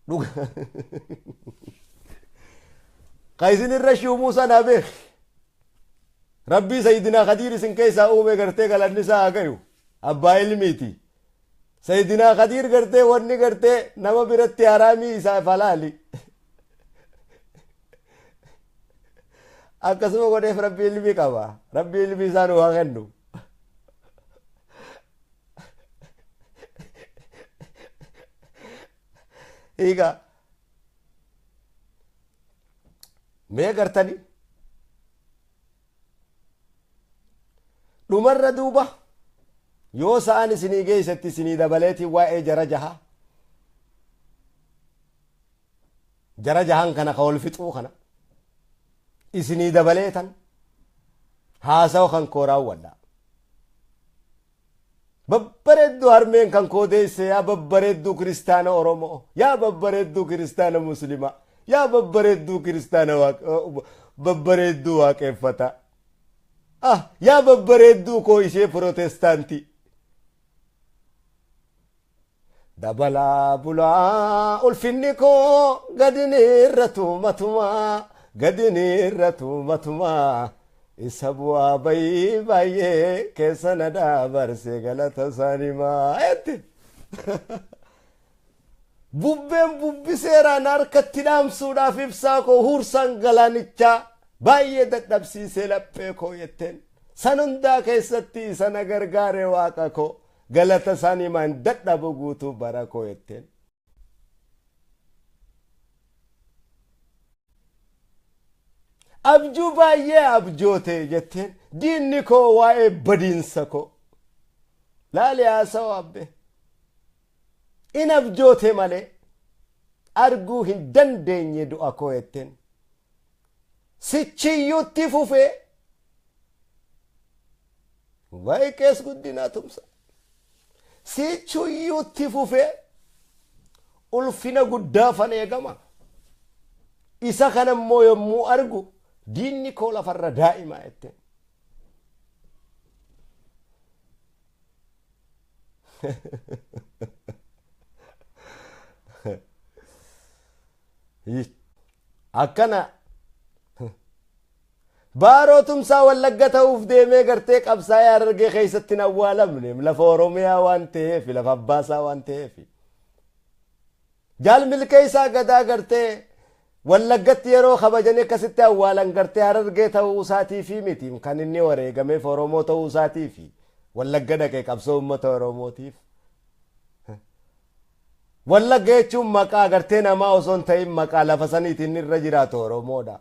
dhuga ka isin irra shuumuu sana beek rabbii Sayyidinaa Khadiir isin keessaa uume gartee galanni isaa haa gayu abbaa ilmiiti Sayyidinaa Khadiir gartee wanni gartee nama biratti haraamii isaaf halaali akkasuma godheef rabbi ilmii qaba rabbi ilmii isaa nu haa kennu hiika mee gartanii dhumarra duuba yoo sa'aan isinii geessetti isinii dabaleetiin waa'ee jara jaha jara jahan kana ka wal fixuu kana isinii dabaleetan haasawa kan koo raawwadha babbareedduu harmeen kan koo deesse yaa babbareedduu kiristaana Oromoo yaa babbareedduu kiristaana Muslimaa yaa babbareedduu kiristaana babbareedduu waaqeffata yaa babbareedduu koo ishee protestaantii dabalaa bulaa ulfinni koo gadi irra tuumatumaa gadi irra tuumatumaa isa bu'aa bayii baay'ee keessa na dabarse galata isaaniimaa jetti. Bubbeen bubbiseeraan harkatti dhaamsuudhaaf ibsaa koo huursaan galaanichaa baay'ee dadhabsiisee laphee koo jetteen san hundaa keessatti isa na gargaare waaqa koo galata isaaniimaan dadhabu guutuu bara koo jetteen. Abjuu baay'ee abjoote jetteen diinni koo waa'ee badiinsa koo laali haasawu abbe in abjoote malee arguu hin dandeenye du'a koo jetteen sichiyyuutti fufee waa'ee qees guddinaa tumsa sichuyyuutti fufee ulfina guddaafan eegama isa kana immoo yommuu argu diinni koo lafarra daa'imaa jetteen. Akkana Baaroo Tumsaa Wallagga ta'uuf deemee gartee qabsaa'ee Harargee keessatti hin awwaalamne, lafa Oromiyaa waan ta'eef, lafa abbaasaa waan ta'eef. Jaal Milkeessaa Gadaa gartee Wallaggatti yeroo kabajanii akkasitti awwaalan gartee Harargee ta'uu isaatiifi miti, kan inni wareegameef Oromoo ta'uu isaatiifi. Wallagga dhaqee qabsoo uummata Oromootiif. Wallagga jechuun maqaa gartee namaa osoo hin ta'in maqaa lafa saniitiin irra jiraatu Oromoodha.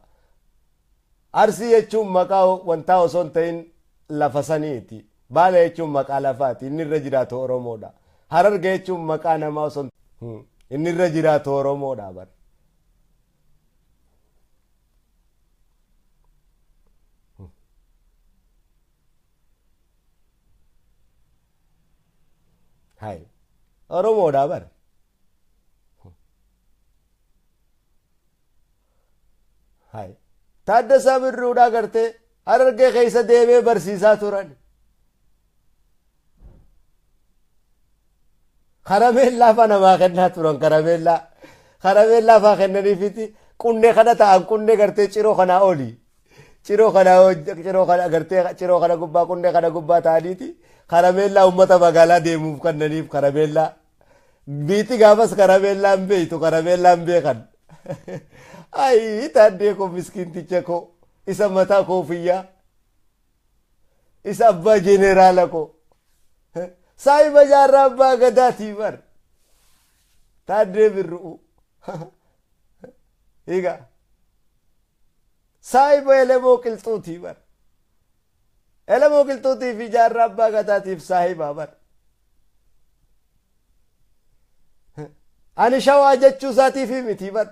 Arsii jechuun maqaa wantaa osoo hin ta'in lafa saniiti. Baala jechuun maqaa lafaati, inni irra jiraatu Oromoodha. Hararge jechuun maqaa namaa osoo inni irra jiraatu Oromoodha bar. Hai. Oromoodha bar. Hai. Taaddasaa Birruudhaa gartee Harargee keessa deemee barsiisaa turan. Karameellaa fa namaa kennaa turan karameellaa. Karameellaa faa kennaniifiti qunnee kana ta'an, qunnee gartee ciroo kanaa oli. Ciroo kana, ciroo kana gartee, ciroo kana gubbaa, qunnee kana gubbaa ta'aniiti karameellaa uummata magaalaa deemuuf kennaniif karameellaa. Biitti gaafas karameellaa hin beektu, karameellaa hin beekan. Ayi, Taaddee koo, miskiinticha koo, isa mataa koofiyyaa, isa abbaa jeeneraala koo, saayiba Jaarraa Abbaa Gadaatii bar Taaddee Birru'u. Egaa saayiba Elemoo Qilxuutii bar. Elemoo Qilxuutii fi Jaarraa Abbaa Gadaatiif saahibaa bar. Ani Shawaa jechuu isaatiif miti bar.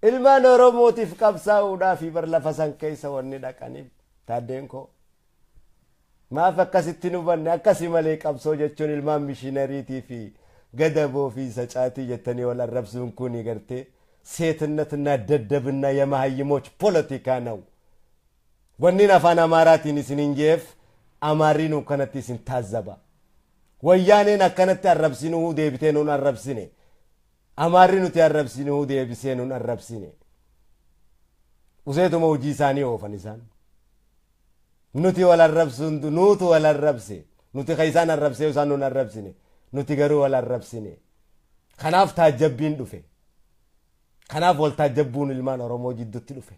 Ilmaan Oromootiif qabsaa'uudhaaf bar lafa san keessa wanni dhaqaniif Taaddeen koo. Maaf akkasitti nu hubanne? Akkasi malee qabsoo jechuun ilmaan mishinariitii fi gadaboo fi sacaatii jettanii wal arrabsuun kuni gartee ሴትነትና ደደብና የመሀይሞች ፖለቲካ ነው። Wannin afaan Amaaraatiin isinin jeef Amaarriin akkanatti isin taazzaba. Wayyaaneen akkanatti arrabsinuu deebitee nuun arrabsine. Amaarri nuti arrabsinuu deebisee nuun arrabsine. Useetuma hojii isaanii oofan isaan. Nuti wal arrabsuun nuutu wal arrabse. Nuti ka isaan arrabsee isaan nuun arrabsine. Nuti garuu wal arrabsine. Kanaaf taajjabbiin dhufe. Kanaaf wal taajjabbuun ilmaan Oromoo jidduutti dhufe.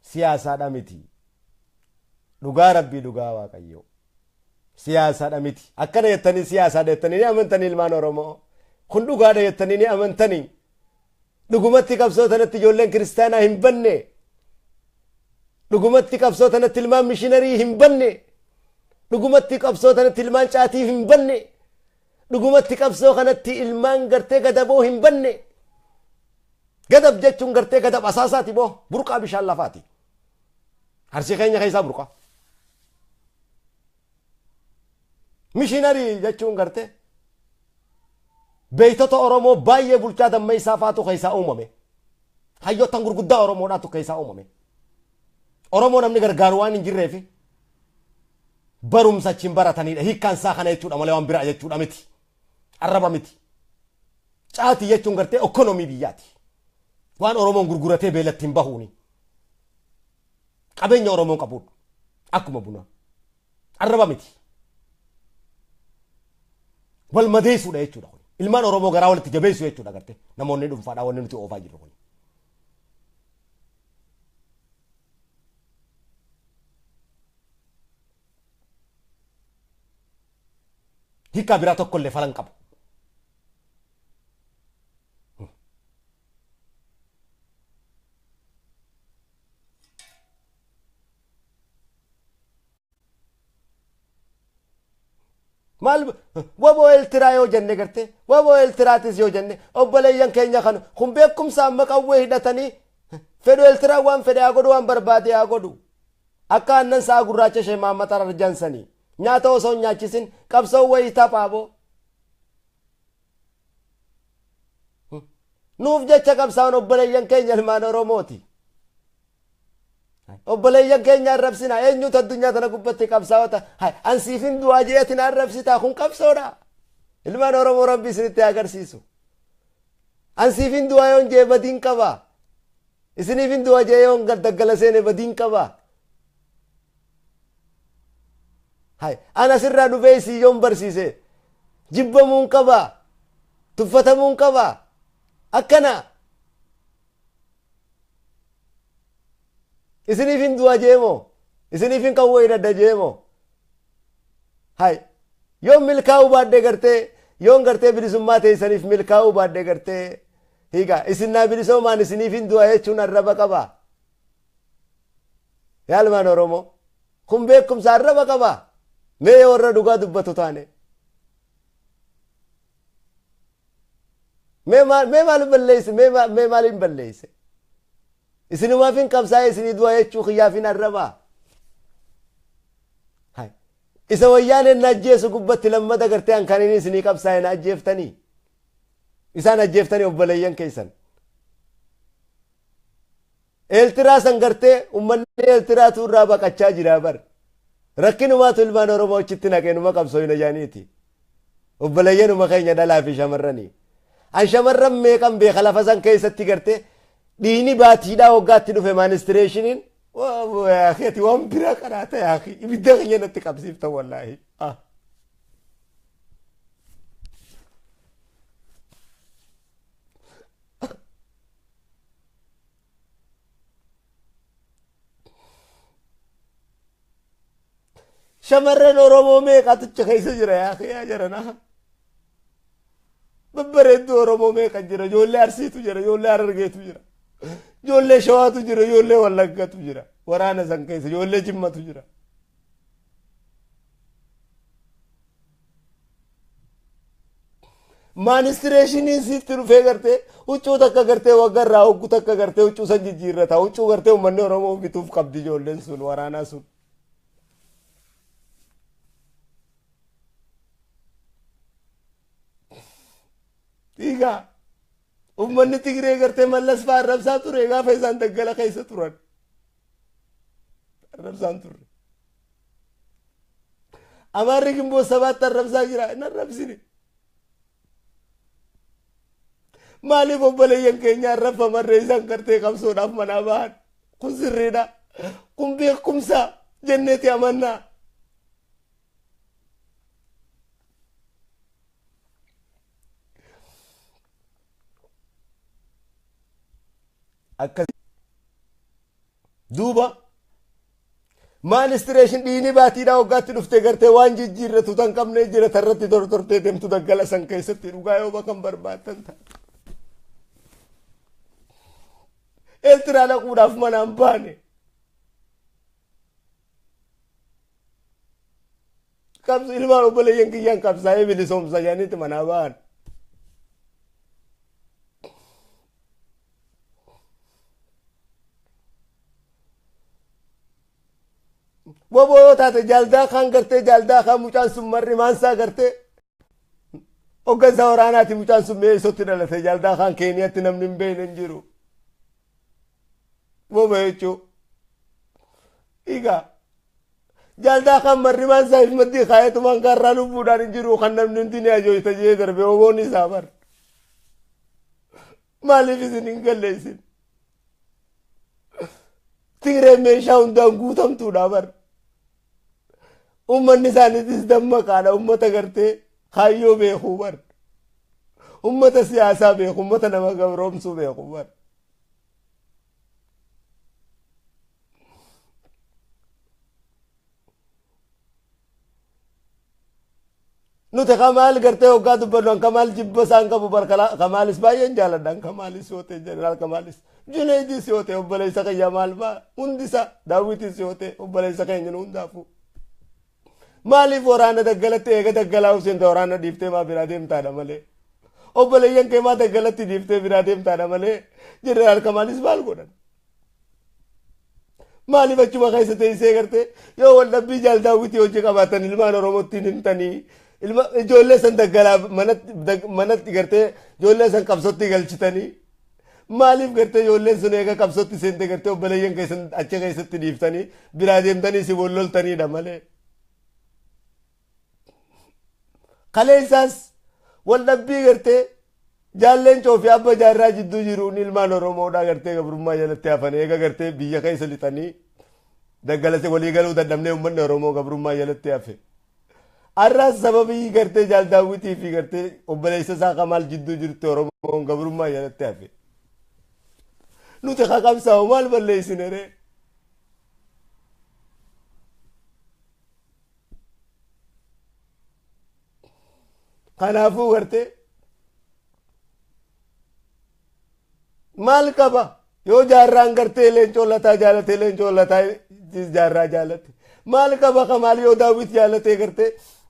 Siyaasaadha miti. Dhugaa Rabbii, dhugaa Waaqayyoo. Siyaasaadha miti. Akkana jettanii siyaasaadha jettanii ni amantanii ilmaan Oromoo? Kun dhugaadha jettanii ni amantanii? Dhugumatti qabsoo tanatti ijoolleen kiristaanaa hin banne. Dhugumatti qabsoo tanatti ilmaan mishiinarii hin banne. Dhugumatti qabsoo tanatti ilmaan caatii hin banne. Dhugumatti qabsoo kanatti ilmaan gartee gadaboo hin banne. Gadab jechuun gartee gadab asaasaati boo, burqaa bishaan lafaati. Arsii keenya keessaa burqaa. Mishiinarii jechuun gartee beeytota Oromoo baay'ee Bulchaa Dammeessaa faatu keessaa uumame. Hayyoottan gurguddaa Oromoodhaatu keessaa uumame. Oromoo namni gargaaru waan hin jirreefi barumsa achiin baratanidha. Hiikkaan isaa kana jechuudha malee waan biraa jechuudha miti. Arraba miti. Caatii jechuun gartee ekonomii biyyaati. Waan Oromoon gurguratee beelatti hin bahuuni. Qabeenya Oromoon qabudha. Akkuma bunaa. Arraba miti. Wal madeessuudha jechuudha kun. Ilmaan Oromoo garaa walitti jabeessu jechuudha gartee. Namoonni dhuunfaadhaa wanni nuti oofaa jirru kun. Hiikkaa biraa tokkollee falan qabu. Maal waboo Eeltiraa yoo jenne, gartee waboo Eeltiraatis yoo jenne, obboleeyyan keenya kan kun beekumsa amma qawwee hidhatanii fedhu Eeltiraa waan fedhe haa godhu, waan barbaade haa godhu. Akka aannan sa'a gurraacha ishee maammaxar arjansanii nyaata osoo hin nyaachisin qabsoo wayii taphaa boo. Nuuf jecha qabsaa'on obboleeyyan keenya ilmaan Oromooti. Obboleeyyan keenya arrabsina. Eenyutu addunyaa tana gubbatti qabsaa'ota ansiifin du'aa jeetin arrabsitaa? Kun qabsoodha. Ilmaan Oromoo Rabbi isinitti agarsiisu. Ansiif hin du'a yoon jee badiin qaba. Isiniif hin du'a jee yoon daggala seene badiin qaba. Hay, ana asirraa dhufee isii yoon barsiise jibbamuun qaba. Tuffatamuun qaba. Akkana. Isiniif hin du'a jeemoo? Isiniif hin qawwee hidhadha jeemoo? Hay, yoon milkaa'uu baadhee gartee yoon gartee bilisummaa teessaniif milkaa'uu baadhee gartee hiika isin naa bilisoomaan isiniif hin du'a jechuun arraba qaba. Yaa ilmaan Oromoo, kun beekumsa arraba qaba. Mee warra dhugaa dubbatu taane. Mee maal balleesse? Mee maal hin balleesse? Isinumaaf hin qabsaa'e isinii du'a jechuu kiyyaaf hin arraba. Isa wayyaaneen na ajjeesu gubbatti lammata gartee an kan inni isinii qabsaa'e na ajjeeftanii. Isaan ajjeeftanii obboleeyyan keessan. Eeltiraa san gartee uummanni Eeltiraatu irraa baqachaa jira bar. Rakkinumaatu ilmaan Oromoo achitti naqee numa qabsoo hin ajaaniiti. Obboleeyyanuma keenya dhalaa fi shamarranii. An shamarran meeqan beeka lafa san keessatti gartee dhiini baatiidhaa waggaatti dhufe maanistireeshiniin ati waan biraa qaraata yaaqi ibidda keenya natti qabsiifta wallaahi. Shamarran Oromoo meeqatu achi keessa jira yaaqi yaa jaranaa. Babbareedduu Oromoo meeqa jira, ijoollee Arsiitu jira, ijoollee Harargeetu jira, ijoollee Shawaatu jira, ijoollee Wallaggatu jira, waraana san keessa ijoollee Jimmatu jira. Maanistireeshiniin sitti dhufee gartee huccuu takka gartee waggarraa hoggu takka gartee huccuu san jijjiirrata, huccuu gartee uummanni Oromoo bituuf qabdi ijoolleen sun waraanaa sun. Dhiigaa uummanni Tigree gartee Mallas fa'aa arrabsaa ture gaafa isaan daggala keessa turan. Arrabsaan turre. Amaarri gimboo sabaatti arrabsaa jira hin arrabsine. Maaliif obboleeyyan keenya arrabfamarree isaan gartee qabsoodhaaf manaa bahan? Kun sirriidha. Kun beekumsa jenneeti amannaa. Akkas duuba maanistireeshin dhiini baatiidhaa waggaatti dhuftee gartee waan jijjiirratu tan qabnee jira tarratti tortortee deemtu daggala san keessatti dhugaa yoo bakkan barbaaddan ta'a. Eeltiraa dhaquudhaaf manaan baane. Qabsu ilmaan obboleeyyan kiyyaan qabsaa'ee bilisoomsa jedhaniitti manaa ba'an. Boboo yoo taate jaaldaa kaan gartee jaaldaa kaan mucaan sun marri maansaa gartee hoggansa waraanaati mucaan sun mi'eessotti dhalate jaaldaa kaan Keeniyatti namni hin beekne hin jiru. Boboo jechuun. Egaa jaaldaa kaan marri maansaa if maddii kaayetumaan kaarraa lubbuudhaan hin jiru kan namni hundi ni ajooyta jee darbe boboon isaa bar. Maaliif isin hin galle isin? Tigreen meeshaa hundaan guutamtuudha bar. Uummanni isaaniitis dammaqaadha uummata gartee kaayyoo beekuu bar. Uummata siyaasaa beeku, uummata nama gabroomsuu beeku bar. Nuti Kamaal gartee hoggaa dubbannu an Kamaal jibba isaan qabu bar Kamaalis baay'een jaaladha an Kamaalis yoo ta'e Jeneraal Kamaalis Junaydis yoo ta'e obboleessa kiyya maal ba'a hundisa Daawwitis yoo ta'e obboleessa keenya nu hundaafuu. Maaliif waraana daggalatti eega daggalaa seente waraana dhiiftee maa biraa deemtaadha malee. Obboleeyyan kee maa daggalatti dhiiftee biraa deemtaadha malee Jeneraal Kamaalis maal godhan? Maaliif achuma keessa teessee gartee yoo wal dhabbii jaal Daawwitii hojii qabaatan ilmaan Oromootti himtanii ilma ijoollee san daggalaa manatti gartee ijoollee san qabsootti galchitanii maaliif gartee ijoolleen sun eega qabsootti seente gartee obboleeyyan keessan achi keessatti dhiiftanii biraa deemtanii si wal loltaniidha malee. Kaleessaas Wal dhabbii gartee jaalleen coofii abba jaarraa jidduu jiruun ilmaan Oromoodhaa gartee gabrummaa jalatti hafan eega gartee biyya keessa lixanii daggalase walii galuu dadhabnee uummanni Oromoo gabrummaa jalatti hafe. Arraas sababii gartee jaal daawwitii fi gartee obboleessa isaa Kamaal jidduu jirti Oromoon gabrummaa jalatti hafe. Nuti haqamsaa'u maal balleessine ree? Kanaafuu gartee maal qaba yoo jaarraan gartee leencoo lataa jaalatee leencoo lataa jaarraa jaalate maal qaba Kamaal yoo daawwit jaalatee gartee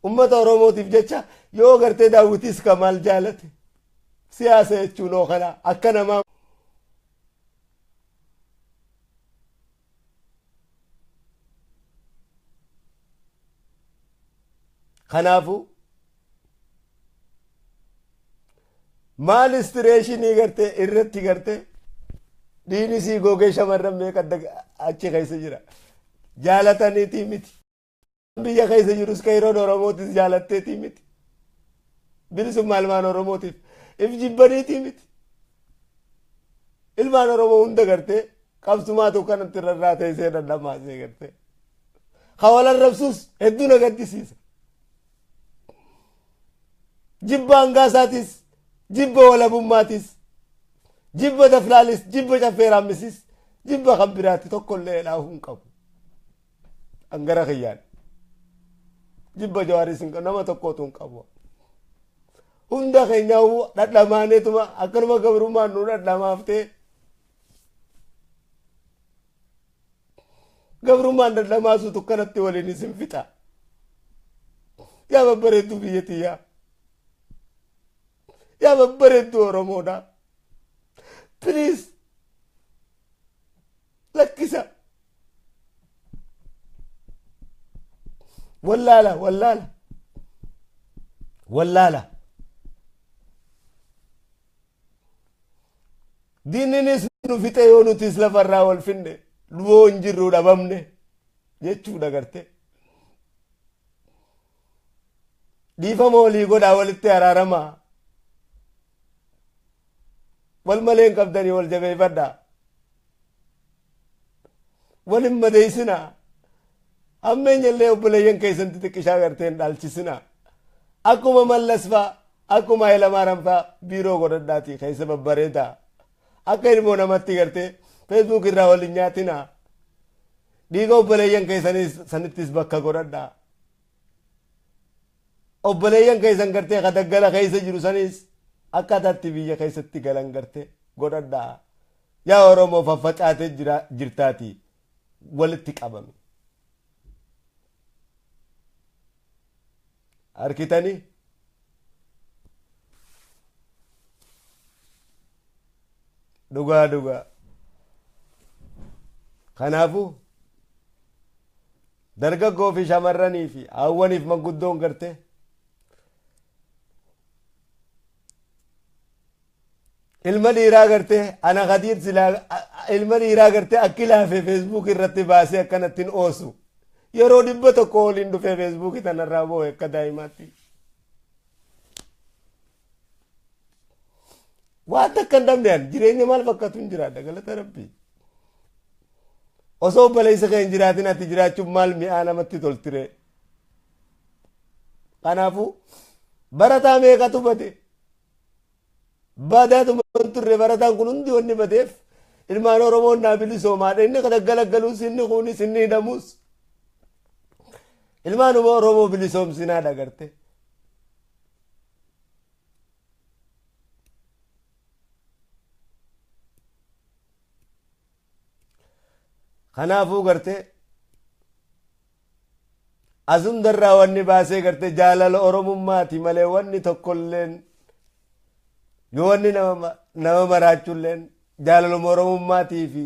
ummata Oromootiif jecha yoo gartee daawwitis Kamaal jaalate siyaasa jechuun oo kana akka namaa. Kanaafuu maal istireeshinii gartee irratti gartee dhiini sii gogee shamarran meeqa achi keessa jira jaalataniitii miti. Biyya keessa jirus qeeroon Oromootis jaalatteetii miti. Bilisummaa ilmaan Oromootiif if jibbaniitii miti. Ilmaan Oromoo hunda gartee qabsumaatu kanatti rarraa teessee dhandhamaasee gartee. Hawala arrabsuus hedduu na gaddisiisa. Jibba hangaasaatis, jibba walabummaatis, jibba taflaalis, jibba caffeeraammisis, jibba kan biraatti tokkollee dhaahuu hin qabu. Angara kiyyaan. Jibba jawaaris hin qabu, nama tokkootu hin qabu. Hunda keenyaa dhadhamaaneetuma akkanuma gabrummaan nu dhadhamaaftee gabrummaan dhadhamaasuutu akkanatti waliin isin fixa. Yaa babbareedduu biyya tiyyaa. Yaa babbareedduu Oromoodha. Please lakkisa. Wallaala wallaala. Wallaala. Diinninis nu fixe yoo nutis lafarraa wal finne luboo hin jirru dhabamne jechuudha gartee. Dhiifama walii godhaa walitti araaramaa. Wal malee hin qabdanii wal jabeeffadhaa. Wal hin madeessinaa. Hammeenya illee obboleeyyan keessan xixiqqishaa gartee hin dhaalchisinaa. Akkuma Mallas faa akkuma Hayilamaariyaam faa biiroo godhadhaatii keessa babbareedaa. Akka ilmoo namatti gartee feesbuuk irraa wal hin nyaatinaa. Dhiiga obboleeyyan keessanii sanittis bakka godhadhaa. Obboleeyyan keessan gartee ka daggala keessa jiru sanis akkaataatti biyya keessatti galan gartee godhadhaa. Yaa Oromoo faffacaatee jirtaatii walitti qabame. Harkitanii dhugaa dhugaa. Kanaafuu dargaggoo fi shamarranii fi hawwaniif manguddoon gartee ilma dhiiraa gartee ana Khadiir silaa ilma dhiiraa gartee akki laafee feesbuuk irratti baasee akkanatti hin oosu. Yeroo 100 oliin dhufee feesbuukii tanarraa boo'e akka daa'imaatti. Waan takka hin dhabne ani jireenya maal fakkaatu hin jiraadha galata rabbii. Osoo obboleessa kee hin jiraatin ati jiraachuun maal mi'aa namatti toltire. Kanaafuu barataa meeqatu bade? Badaatuma hin turre barataan kun hundi wanni badeef ilmaan Oromoon naa bilisoomaadha. Inni kan galagaluus inni kunis inni hidhamus ilmaanuma Oromoo bilisoomsinaadha garte. Kanaafuu gartee as hundarraa wanni baasee gartee jaalala Oromummaati malee wanni tokkolleen yoo wanni nama maraachuulleen jaalaluma Oromummaatii fi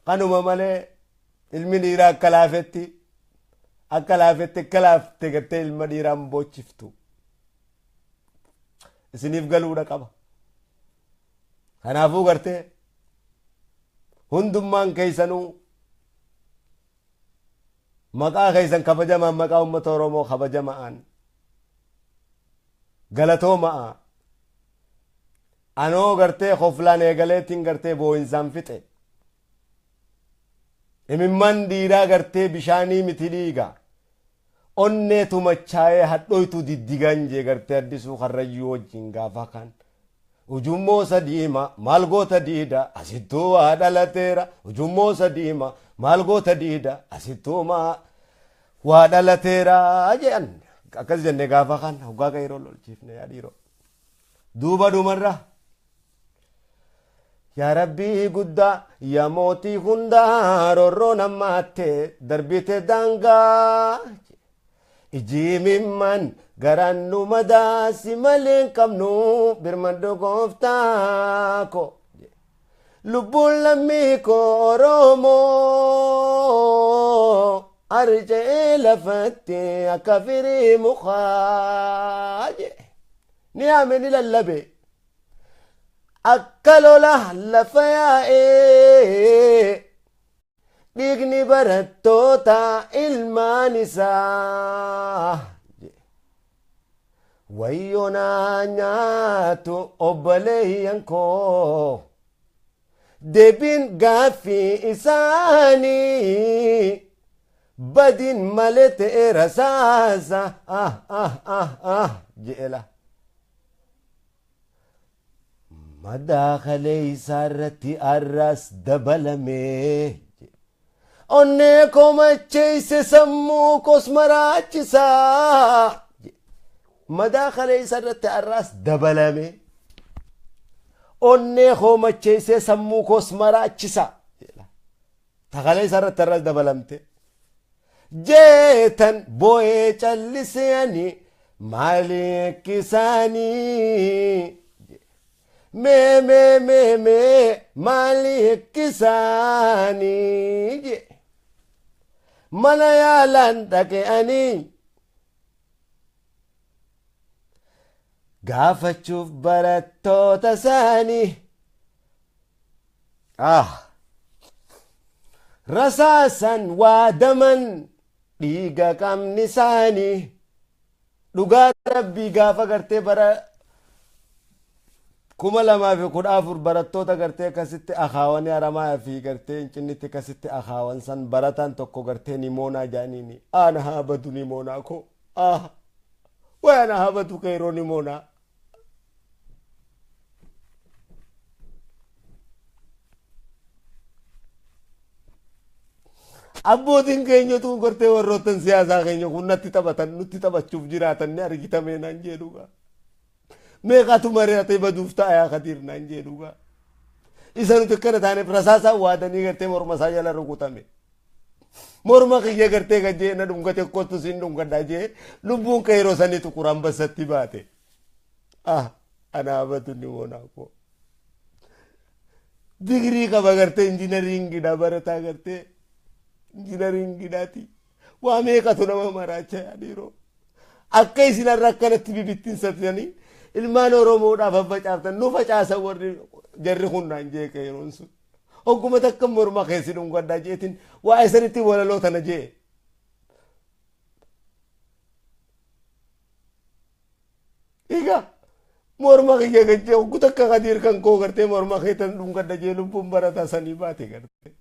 kanuma malee ilmi dhiiraa akka laafetti akka laafetti akka laafte gartee ilma dhiiraan boochiftu isiniif galuudha qaba. Kanaafuu gartee hundummaan keessanuu maqaa keessan kabajamaan maqaa uummata Oromoo kabajamaan Galatoomaa anoo gartee hoflaan eegaleetiin gartee boo'insaan fixe. Imimman dhiiraa gartee bishaanii miti dhiiga. Onneetu machaa'ee hadhooytu diddigan jee gartee Addisuu Karrayyuu wajjin gaafa kan. Ujummoo sadiima maal goota diida asittuu waa dhalateera. Ujummoo sadiima maal goota diida asittuu waa dhalateera jedhan. Akkas jenne gaafa kan hoggaa qeeroo lolchiifne yaa dhiiroo. Duuba dhumarra. Yaa Rabbii guddaa yaa mootii hundaa roorroo nammaatte darbite daangaa. Iji mimman garaan nu madaasi malee hin qabnu birmadhu gooftaa ko. Lubbuun lammii koo Oromoo arja'ee lafatti akka firii mukaa. Ni yaame ni lallabe. Akka lola lafa yaa'ee dhiigni barattoota ilmaan isaa. Wayyoo naa nyaatu obboleeyyan koo deebiin gaaffii isaanii badin malee ta'e rasaasa je'ela. Madaa isaa irratti arras dabalamee onnee koo macheesse sammuu koos maraachisaa. Madaa isaa irratti arras dabalame onnee koo macheesse sammuu koos maraachisaa. Takalee isaa irratti arras dabalamte. Jeetan boo'ee callisanii maaliif isaanii. Mee mee mee mee maaliif isaanii. Mana yaalaan dhaqe'anii gaafachuuf barattoota isaanii. Rasaasan waadaman dhiiga qabni isaanii. Dhugaa Rabbii gaafa gartee bara 2014 barattoota gartee akkasitti akaawanii Haramaa fi gartee Incinnitti akkasitti akaawan san barataan tokko gartee nimoonaa jaaniini. Ana haa badu nimoonaa koo. Way ana haa badu qeeroo nimoonaa. Abbootiin keenyatu gartee warroottan siyaasaa keenya kun natti taphatan nutti taphachuuf jiraatan ni argitamee naan jedhugaa. Meeqatu mari'atee baduuf ta'a yaa Kadiir naan jedhugaa. Isa nuti akkana taaneef rasaasaan waadanii gartee morma isaa jala rukutame. Morma kiyya gartee kan jee na dhungate kottu siin dhungadhaa jee lubbuun qeeroo saniitu quraan bassatti baate. Anaa batu ni moonaa koo. Digirii qaba gartee injinariingidha barataa gartee injinariingidhaati. Waa meeqatu nama maraacha yaa dhiiroo. Akka isin har'a akkanatti bibittinsatanii ilmaan Oromoodhaaf facaaftan nu facaasan warri jarri kun naan jee qeeroon sun. Hogguma takka morma keessi dhungadhaa jeetiin waa isanitti walaloo tana jee. Egaa morma kiyya gajjee hoggu takka Kadiir kan koo gartee morma keetan dhungadha jee lubbuun barataa sanii baate gartee.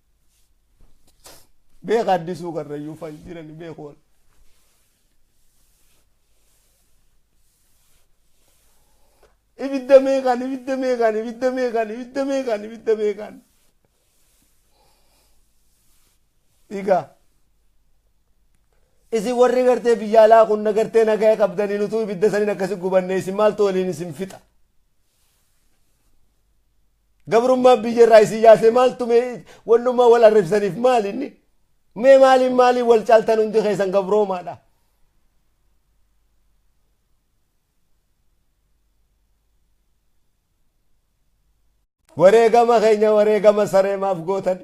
Beeka Addisuu Karrayyuu fan jirani beeku wal. Ibidda meeqaan ibidda meeqaan ibidda meeqaan ibidda meeqaan ibidda meeqaan. Egaa isin warri gartee biyya alaa kun gartee nagaa qabdanii nutuu ibidda saniin akkasi gubanne isin maaltu waliin isin fixa. Gabrummaan biyya irraa isin yaase maaltu mee wannummaa wal arrabsaniif maal inni? Mee maaliin maaliin wal caaltan hundi keessan gabroomaadha. Wareegama keenya wareegama saree maaf gootan.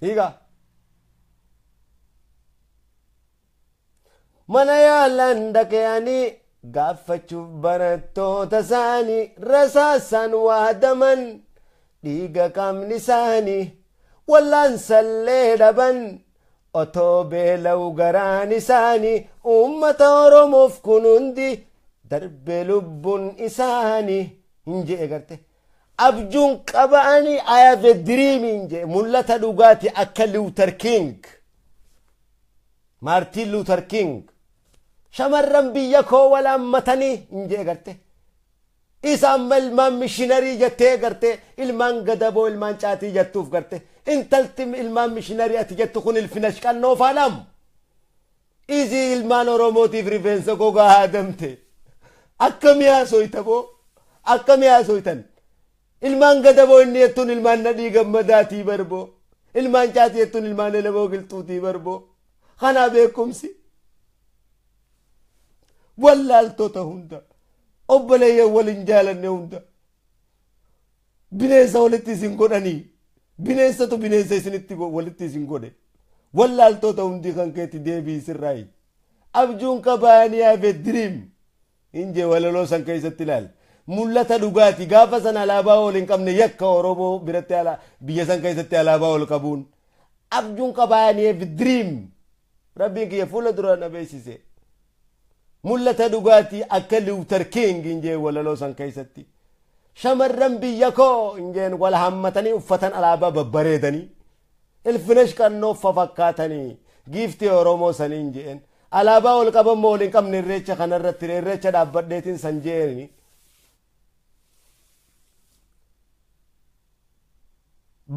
Egaa mana yaalaan dhaqe'anii gaafachuuf barattoota isaanii rasaasaan waadaman Dhiiga qaamni isaanii wallaansallee dhaban otoo beela'u garaan isaanii uummata Oromoof kun hundi darbe lubbuun isaanii hin je'e garte. Abjuun qaba'anii I have a dream hin je'e mul'ata dhugaati akka Luther King. Martin Luther King. Shamarran biyya koo walaammatanii hin je'e garte. Isaan ilmaan mishiinarii jettee garte ilmaan gadaboo ilmaan caatii jettuuf garte intalti ilmaan mishiinarii ati jettu kun ilfinash qannoo faanaam. Izii ilmaan Oromootiif rifeensa gogaa haadamte. Akkamii haasoyta boo? Akkamii haasoytan? Ilmaan gadaboo inni jettuun ilmaan nadhii gammadaatii barboo. Ilmaan caatii jettuun ilmaan elemoo qilxuutii barboo. Kanaa beekumsi. Wallaaltota hunda. Obboleeyyan waliin jaalanne hunda. Bineensa walitti isin godhanii. Bineensatu bineensa isinitti walitti isin godhe. Wallaaltota hundi kan keetti deebii sirraayi. Abjuun qabaanii have a dream. Injee walaloo san keessatti ilaali. Mul'ata dhugaati gaafa san alaabaa ol hin qabne yakka Oromoo biratti biyya san keessatti alaabaa ol qabuun. Abjuun qabaanii have a dream. Rabbiin kiyya fuula dura na beeksise. Mul'ata dhugaatii akka Luther King injee walaloo san keessatti. Shamarran biyya koo injeen wal hammatanii uffatan alaabaa babbareedanii. Ilfinash qannoo fafakkaatanii giiftii Oromoo saniin je'en. Alaabaa ol qaban moo ol hin qabne irreecha kanarratti irreecha dhaabbadheetiin san je'eni.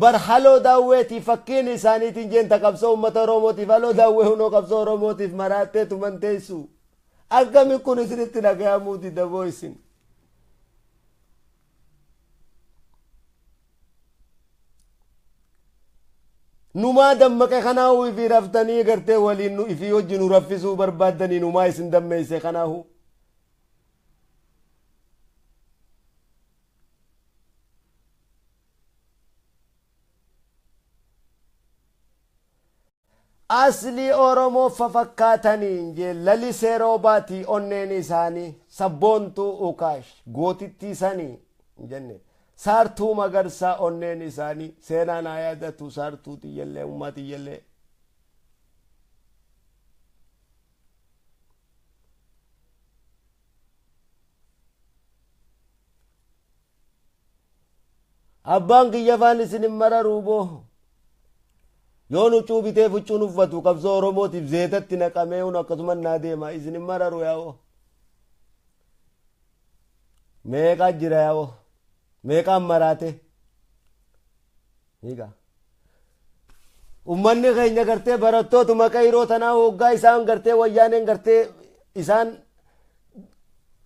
Bar haloo daawweetii fakkiin isaaniitiin jeen ta qabsoo uummata Oromootiif haloo daawwee hunoo qabsoo Oromootiif maraattee tuman teessu. Akkami kun isinitti dhagahamuuti daboo isin. Numaa dammaqe kanaahu ifii raftanii gartee waliin nu ifii wajji nu raffisuu barbaaddanii numaa isin dammeesse kanaahu. Aslii Oromoo fafakkaatanii jee lalisee roobaatii onneen isaanii sabboontuu ukaash gootittii sanii jenne saartuu magarsaa onneen isaanii seenaan haa yaadatu saartuu tiyyallee ummaa tiyyallee. Abbaan kiyya afaan isin hin mararuu boo. Yoo nu cuubitee fuccuun uffatu qabsoo Oromootiif zeetatti naqamee hun akkasuma naa deema isin hin mararu yaa'oo. Meeqaa jira yaa'oo. Meeqaan maraate. Hiika. Uummanni keenya gartee barattootuma qeyroo tanaa hoggaa isaan gartee wayyaaneen gartee isaan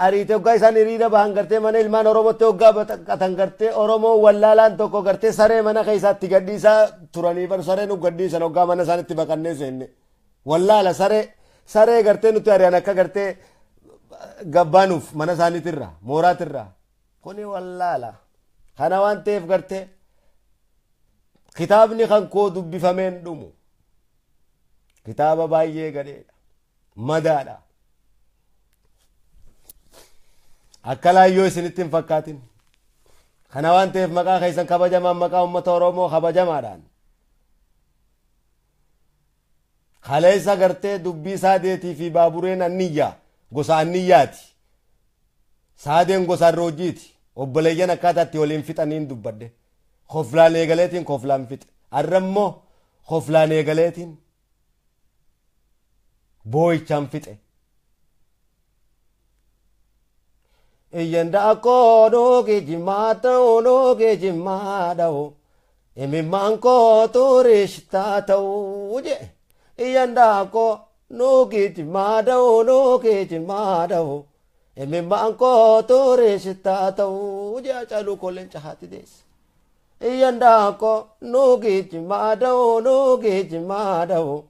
ariite hoggaa isaan hiriira bahan gartee mana ilmaan Oromootti hoggaa baqatan gartee Oromoo wallaalaan tokko gartee saree mana keessaatti gadhiisaa turanii bar saree nu gadhiisan hoggaa mana isaanitti baqannee seenne. Wallaala saree gartee nuti ari'an akka gartee gabbaanuuf mana isaaniitirra mooraatirra. Kuni wallaala. Kana waan ta'eef gartee kitaabni kan koo dubbifameen dhumu. Kitaaba baay'ee gadheedha. Madaadha. Akka laayyoo isinitti hin fakkaatin. Kana waan ta'eef maqaa keessan kabajamaan maqaa uummata Oromoo kabajamaadhaan. Kaleessa gartee dubbii saadeetii fi baabureen anniyyaa gosa anniyyaati. Saadeen gosa arroojjiiti. Obboleeyyan akkaataatti waliin fixaniin dubbadde. Koflaan eegaleetiin koflaan fixe. Har'a immoo koflaan eegaleetiin boo'ichaan fixe. Iyyanda akkoo nuuki jimmaa ta'u nuuki jimmaa dha'u. Imimmaan koo tuurishtaa ta'u jee. Iyyanda akkoo nuuki jimmaa dha'u nuuki jimmaa dha'u. Imimmaan koo tuurishtaa ta'u jee Hacaaluu kolleen cahaati deesse. Iyyanda akkoo nuuki jimmaa dha'u nuuki jimmaa dha'u.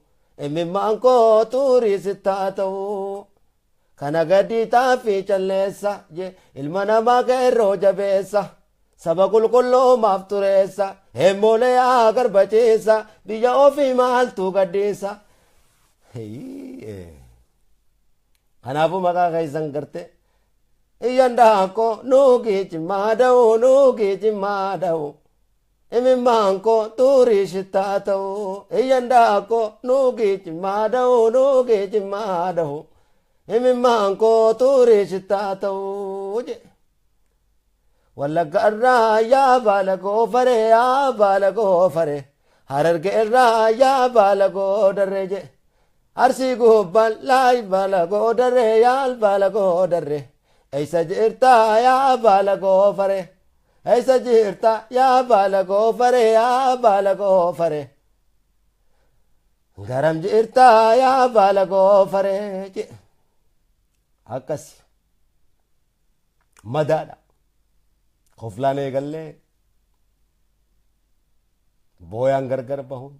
Imimmaan koo tuurishtaa ta'u. Kana gadi xaafii calleessa jee ilma namaa qeerroo jabeessa. Saba qulqulluu maaf tureessa. Heemmoolee haa garbachiisa. Biyya ofii maaltu gaddiisa. Kanaafuu maqaa keessan garte. Iyyanda akkoo nuuki jimmaa dha'u nuuki jimmaa dha'u. Imimmaan koo xurii shittaa ta'u iyyan daakoo nuugii cimmaa da'u nuugii cimmaa da'u imimmaan koo xurii shittaa ta'u jedhe. Wallagga irraa yaa baala goofaree yaa baala goofaree Hararge irraa yaa baala goodarree jedhe. Arsii gubbaan laay baala goodarree yaal baala goodarree eessa jirtaa yaa baala goofaree. Eessa jirta yaa baala goofaree yaa baala goofaree garam jirta yaa baala goofaree jedhe. Akkasi madaadha. Koflaan eegallee booyaan gargar bahuun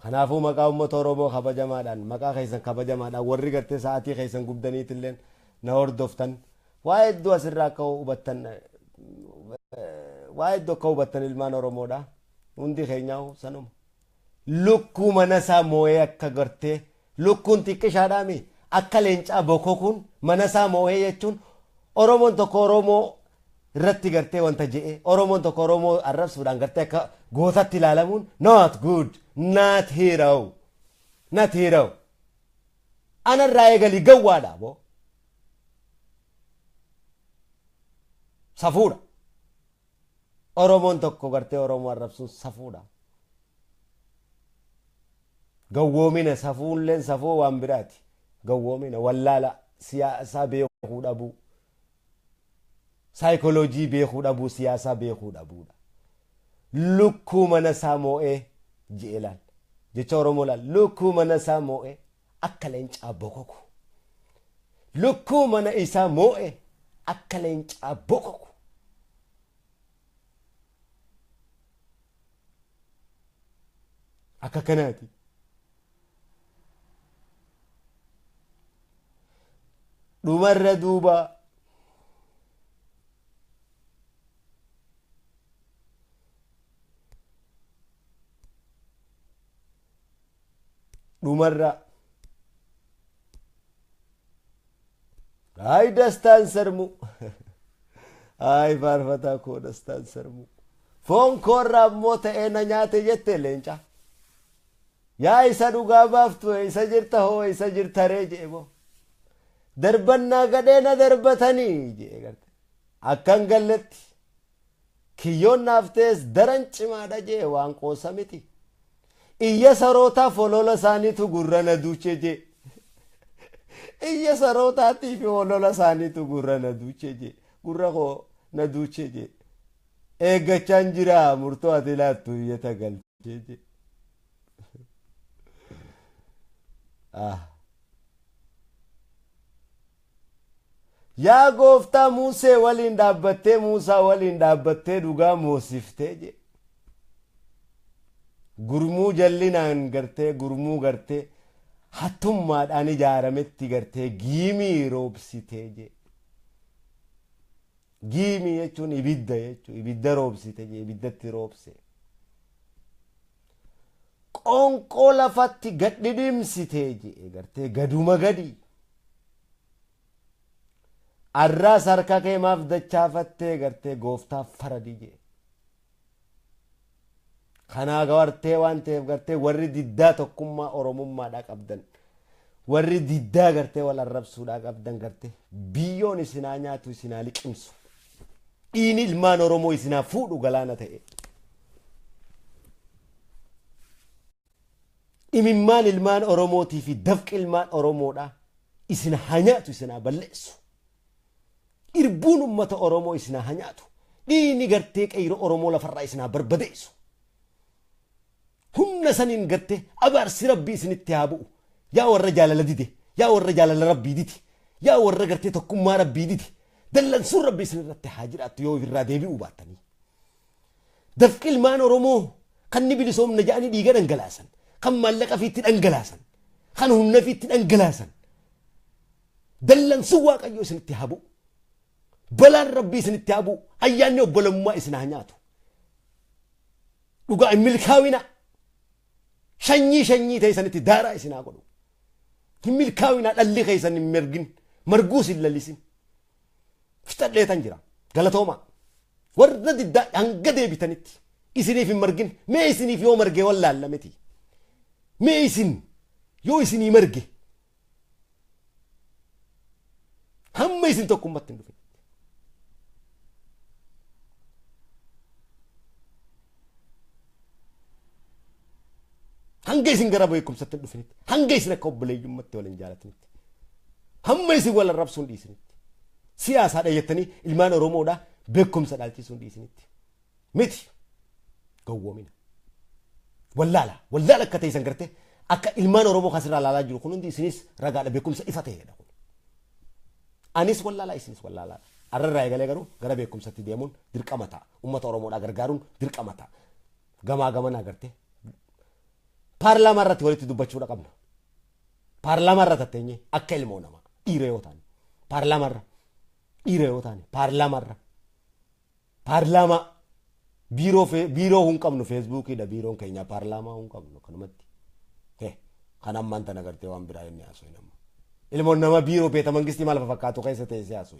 kanaafuu maqaa uummata Oromoo kabajamaadhaan maqaa keessan kabajamaadhaan warri gartee sa'aatii keessan gubdaniitilleen na hordoftan waa hedduu asirraa akka hubattan waa hedduu akka hubattan ilmaan Oromoodha. Hundi keenyaa sanuma. Lukkuu mana isaa moo'ee akka gartee lukkuun xiqqishaadhaami akka leencaa bokokuun mana isaa moo'ee jechuun Oromoon tokko Oromoo irratti gartee wanta je'e Oromoon tokko Oromoo arrabsuudhaan gartee akka gootatti ilaalamuun not good, not hero, not hero. Anarraa eegalii gawwaadha boo. Safuudha. Oromoon tokko gartee Oromoo arrabsuun safuudha. Gawwoomina safuunleen safuu waan biraati. Gawwoomina wallaala siyaasaa beekuu dhabuu. Saayikooloojii beekuu dhabuu siyaasaa beekuu dhabuudha. Lukkuu mana isaa moo'ee je'e laal. Jecha Oromoo laal. Lukkuu mana isaa moo'ee akka leencaa bokoku. Lukkuu mana isaa moo'ee akka leencaa bokoku. Akka kanaati. Dhumarra duuba dhumarra ay Dastaan Sarmuu ay faarfataa koo Dastaan Sarmuu foon koorraa immoo ta'ee na nyaate jette leenca yaa isa dhugaa baaftu isa jirta hoo isa jirta ree jedhe moo darbannaa gadhee na darbatanii jedhe garte akkan galletti kiyyoon naaf ta'es daran cimaadha jedhe waan qoosa miti. Iyya sarootaaf olola isaaniitu gurra na duuchee jee. Iyya sarootaatii fi olola isaaniitu gurra na duuchee jee. Gurra koo na duuchee jee. Eeggachaan jira murtoo ati laattu iyyata galchee jee. Yaa gooftaa Muusee waliin dhaabbattee Muusaa waliin dhaabbattee dhugaa moosiftee jee. Gurmuu jallinaan gartee gurmuu gartee hattummaadhaan ijaarametti gartee giimii roobsitee jee. Giimii jechuun ibidda jechuun ibidda roobsite jee ibiddatti roobse. Qoonqoo lafatti gad dhidhimsitee jee gartee gaduma gadi. Arraas harka kee maaf dachaafattee gartee gooftaaf faradi jee. Kanaa gartee waan ta'eef gartee warri diddaa tokkummaa Oromummaadhaa qabdan warri diddaa gartee wal arrabsuudhaa qabdan gartee biyyoon isinaa nyaatu isinaa liqimsu dhiini ilmaan Oromoo isinaa fuudhu galaana ta'e. Imimmaan ilmaan Oromootii fi dafqi ilmaan Oromoodhaa isin haa nyaatu isinaa balleessu. Irbuun uummata Oromoo isinaa haa nyaatu. Dhiini gartee qeyroo Oromoo lafarraa isinaa barbadeessu. Humna saniin gartee abaarsi rabbii isinitti haa bu'u. Yaa warra jaalala dide, yaa warra jaalala rabbii dide, yaa warra gartee tokkummaa rabbii dide. Dallansuun rabbii isinirratti haa jiraattu yoo ofirraa deebi'uu baattanii. Dafqi ilmaan Oromoo kan ni bilisoomna jedhanii dhiiga dhangalaasan, kan maallaqa ofiitti dhangalaasan, kan humna ofiitti dhangalaasan. Dallansuun Waaqayyoo isinitti haa bu'u. Balaan rabbii isinitti haa bu'u. Ayyaanni obbolummaa isin haa nyaatu. Dhugaa hin milkaa'ina. Shanyii shanyii ta'e sanitti daaraa isin haa godhu. Hin milkaa'ina dhalli keessan hin margin marguus hin lalisin. Fixadheetan jira. Galatooma. Warra diddaa hanga deebitanitti isiniif hin margin. Mee isiniif yoo marge wallaalla miti. Mee isin yoo isinii marge hamma isin tokkummatti hin dhufin. Hanga isin gara beekumsatti hin dhufinitti, hanga isin akka obboleeyyummatti wal hin jaalatinitti, hamma isin wal arrabsuu hin dhiisinitti, siyaasaadha jettanii ilmaan Oromoodhaa beekumsa dhaalchisuu hin dhiisinitti. Miti gowwoomina. Wallaala, wallaala akka ta'e isan gartee akka ilmaan Oromoo kasirraa ilaalaa jiru kun hundi isinis ragaadha, beekumsa ifa ta'edha kun. Anis wallaalaa, isinis wallaalaa. Arrarraa eegalee garuu gara beekumsatti deemuun dirqama ta'a. Uummata Oromoodhaa gargaaruun dirqama ta'a. Gamaa gamanaa gartee paarlaamaa irratti walitti dubbachuudha qabna. Paarlaamaa irra tatteenyee akka ilmoo namaa dhiira yoo taane, paarlaamaa irra dhiira yoo taane, paarlaamaa irra, paarlaamaa biiroo biiroo hin qabnu, feesbuukiidha biiroon keenya, paarlaamaa hin qabnu kanumatti. Kan ammaan tana gartee waan biraa inni haasoo nama. Ilmoon nama biiroo beeta mangistii maal fakkaatu keessa teessee haasoo.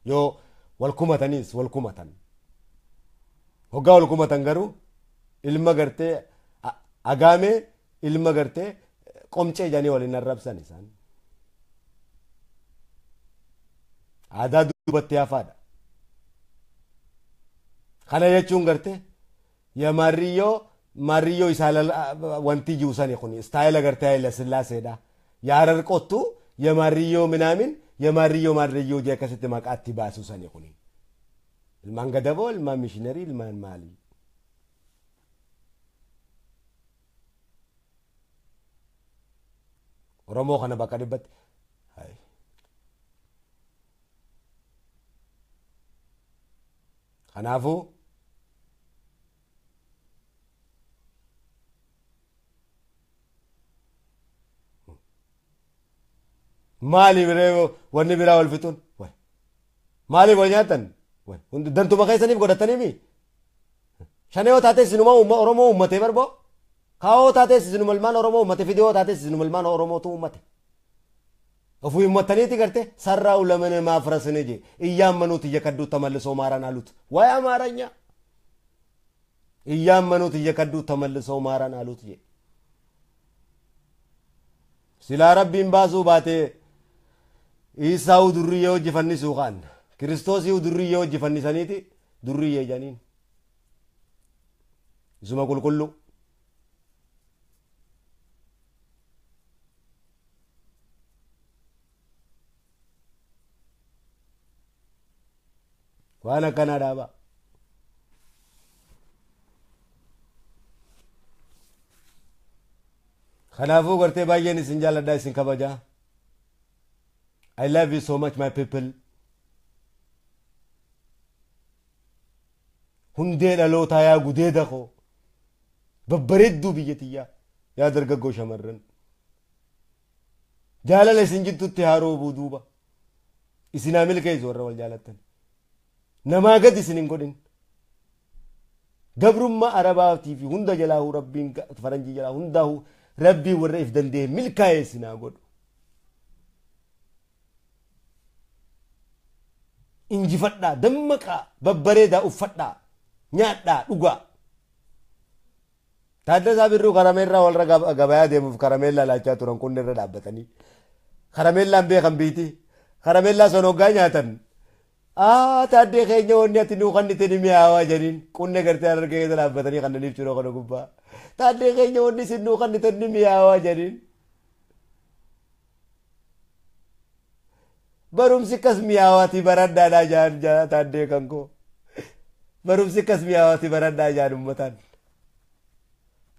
Yoo wal kumataniis wal kumatan. Hoggaa wal kumatan garuu ilma gartee agaamee, ilma gartee qomcee jedhanii waliin arrabsan isaan. Aadaa duubatti hafaadha. Kana jechuun gartee ya maarriyyoo maarriyyoo isaa wanti jiru sani kun istaayila gartee Haayila Sillaaseedha. Yaa Harar qottuu ya maarriyyoo minaamin ya maarriyyoo maarriyyoo jee akkasitti maqaatti baasu sani kuni. Ilmaan gadaboo, ilmaan mishiinarii, ilmaan maalii? Oromoo kana bakka dhibbatti. Kanaafuu maali biree wanni biraa wal fixuun? Maaliif wal nyaatan? Hundi dantuma keessaniif godhataniimi. Shanee yoo taates isinuma Oromoo uummatee barboo. Kaawoo taates isinuma ilmaan Oromoo uummate. Fidee yoo taates isinuma ilmaan Oromootu uummate. Ofii uummataniiti garte sarraa ለምን ማፍረስን እንጂ እያመኑት እየከዱት ተመልሰው ማረን አሉት። ወይ አማርኛ፣ እያመኑት እየከዱት ተመልሰው ማረን አሉት ጄ። Silaa Rabbiin baasuu baatee Iisaa'u durriyyee hojii fannisuu kaan Kiristoosii durriyyee hojii fannisaniiti durriyyee jedhaniin. Isuma qulqulluu. Waan akkanaa dhaabaa. Kanaafuu gartee baay'een isin jaalladhaa, isin kabajaa. I love you so much, my people. Hundee dhalootaa yaa gudeeda koo. Babbareedduu biyya tiyyaa yaa dargaggoo shamarran. Jaalala isin jidduutti haaroo duuba. Isin haa milkeessu warra wal jaalattan. Namaa gad isin hin godhin. Gabrummaa Arabaatii fi hunda jalaa Rabbiin, faranjii jalaa hundaa'u Rabbiin warra if danda'e milkaa'ee isin haa godhu. Injifadhaa, dammaqaa, babbareedaa uffadhaa, nyaadhaa, dhugaa. Taaddasaa Birruu karameellaa warra gabayaa deemuuf karameellaa laachaa turan kun irra dhaabbatanii. Karameellaan beekan biiti. Karameellaa son hoggaa nyaatan. Aa, taaddee keenya, wanni ati nuu kannite ni mi'aawaa jedhaniin. Qunne gartee harka keessa dhaabbatanii kannaniif ciroo kana gubbaa. Taaddee keenya, wanni isin nuu kannite ni mi'aawaa jedhaniin. Barumsi akkas mi'aawaati baradhaadhaa jaan taaddee kan koo. Barumsi akkas mi'aawaati baradhaa jaan uummataan.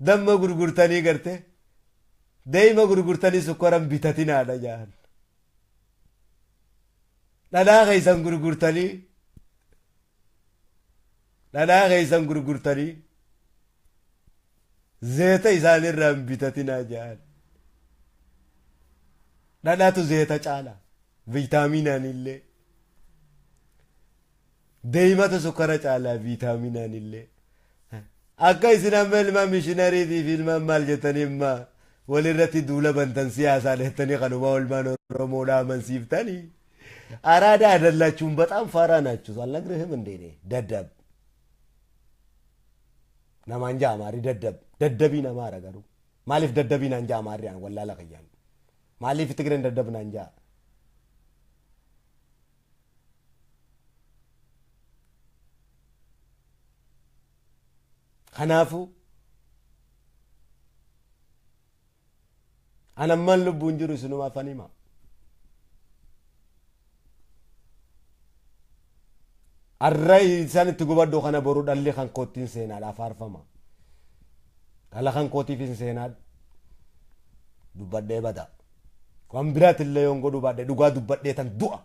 Damma gurgurtanii garte deema gurgurtanii sukkaran bitatinaadha jaan. Dhadhaa keessan gurgurtanii, dhadhaa keessan gurgurtanii zeeta isaanirraa hin bitatinaa jaan. Dhadhaatu zeeta caala viitaaminaan illee. Deematu sukkara caalaa viitaaminaan illee. Akka isin amma ilmaan mishinariitii fi ilmaan maal jettanii imma walirratti duula bantan siyaasaa jettanii kanuma ilmaan Oromoodhaa amansiiftanii. አራዳ አይደላችሁም። በጣም ፋራ ናችሁ። አልነግርህም እንዴ እኔ ደደብ ነማንጃ አማሪ ደደብ ደደቢ ነማ ረገሩ ማሊፍ ደደቢ ናንጃ አማሪ ያን ወላላ ከያን ማሊፍ ትግሬን ደደብ ናንጃ kanaafuu anamman lubbuun jiru isinumaaf hima. Arra isaan itti gubadhu kana boru dhalli kan koottiin seenaadhaaf faarfama. Dhala kan kootiif hin seenaa dubbadhee bada. Waan biraatillee yoon godhuu baadhee dhugaa dubbadhee tan du'a.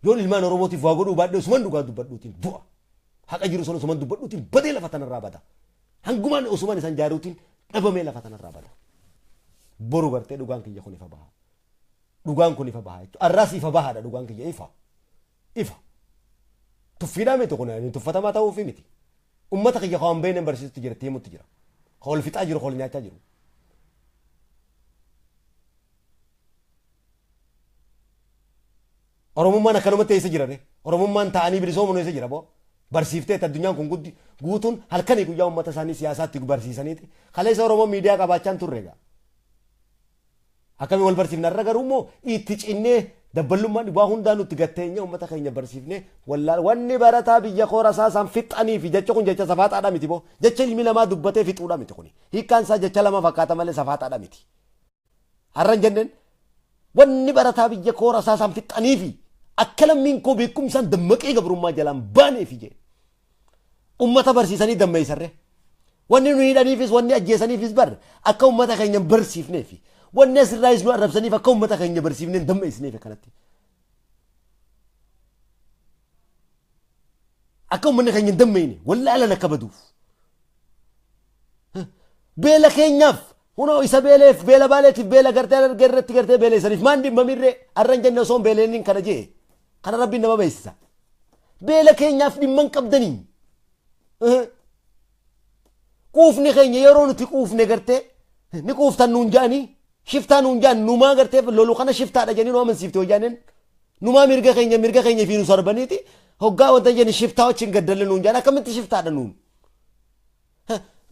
Yoon ilmaan Oromootiif waa godhuu baadhee osuman dhugaa dubbadhuutiin du'a. Haqa jiru sun osuman dubbadhuutiin badee lafa tanarraa bada. Hangumaan osuman isaan jaaruutiin dhabamee lafa tanarraa bada. Boru gartee dhugaan kiyya kun ifa baha. Dhugaan kun ifa baha jechuudha. Arraas ifa bahaadha dhugaan kiyya ifa. Ifa. Tuffiidhaa miti kun tuffatamaa ta'uufi miti. Uummata kiyya kan beekne barsiisutti jira tiimutti jira. Kan wal fixaa jiru kan wal nyaachaa jiru. Oromummaan akkanumatti eessa jira ree? Oromummaan ta'anii bilisoomuun eessa jira boo? Barsiiftee addunyaan kun guutuun halkanii guyyaa uummata isaanii siyaasaatti barsiisaniiti. Kaleessa Oromoon miidiyaa qabaachaa hin turre egaa. Akkamiin wal barsiifna irra garuu immoo itti cinnee dabballummaan waa hundaa nutti gatteenye uummata keenya barsiifne wanni barataa biyya koora isaa isaan fixanii fi jecha kun jecha safaaxaadha miti boo. Jecha ilmi namaa dubbatee fixuudha miti kuni. Hiikkaan isaa jecha lama fakkaata malee safaaxaadha miti. Har'a hin jenneen wanni barataa biyya koora isaa isaan fixanii fi akka lammiin koo beekumsaan dammaqee gabrummaa jalaan baaneef jee. Uummata barsiisanii dammeessarre. Wanni nu hidhaniifis wanni ajjeesaniifis bar akka uummata keenya barsiifneefi. Wanni asirraayis nu arrabsaniif akka uummata keenya barsiifneen dammeessineef akkanatti. Akka uummanni keenya hin dammeeyne wallaalan akka baduuf. Beela keenyaaf hunoo isa beeleef beela baaleetiif beela gartee argee irratti gartee beeleessaniif maan dhimmamirree arra hin jenne osoo hin beeleenin kana jee kana rabbiin nama beeksisa. Beela keenyaaf dhimma hin qabdanii. Quufni keenya yeroo nuti quufne gartee ni quuftan nuun ja'anii shiftaa nuun ja'an numaa gartee lolu kana shiftaadha jedhanii nu amansiifte hojjaaneen numaa mirga keenya fi nu sarbaniiti hoggaa wanta jedhani shiftaa wajjin gaddalle nuun ja'an akkamitti shiftaadha nuun.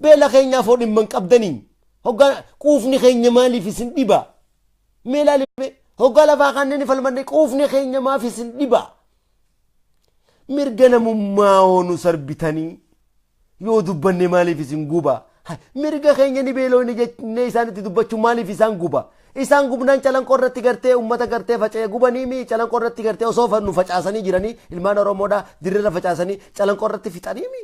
Beela keenyaaf hoo dhimma hin qabdanii hoggaa quufni keenya maaliif isin dhiba mee ilaali hoggaa lafaa kanneen falmanne quufni keenya maaf isin dhiba mirga namummaa hoo nu sarbitanii yoo dubbanne maaliif isin guba mirga keenya ni beelooyne jennee isaanitti dubbachuu maaliif isaan guba isaan gubnaan calanqoo irratti gartee uummata gartee faca'ee gubanii mi calanqoo irratti gartee osoo nu facaasanii jiranii ilmaan Oromoodhaa dirreerra facaasanii calanqoo irratti fixanii mi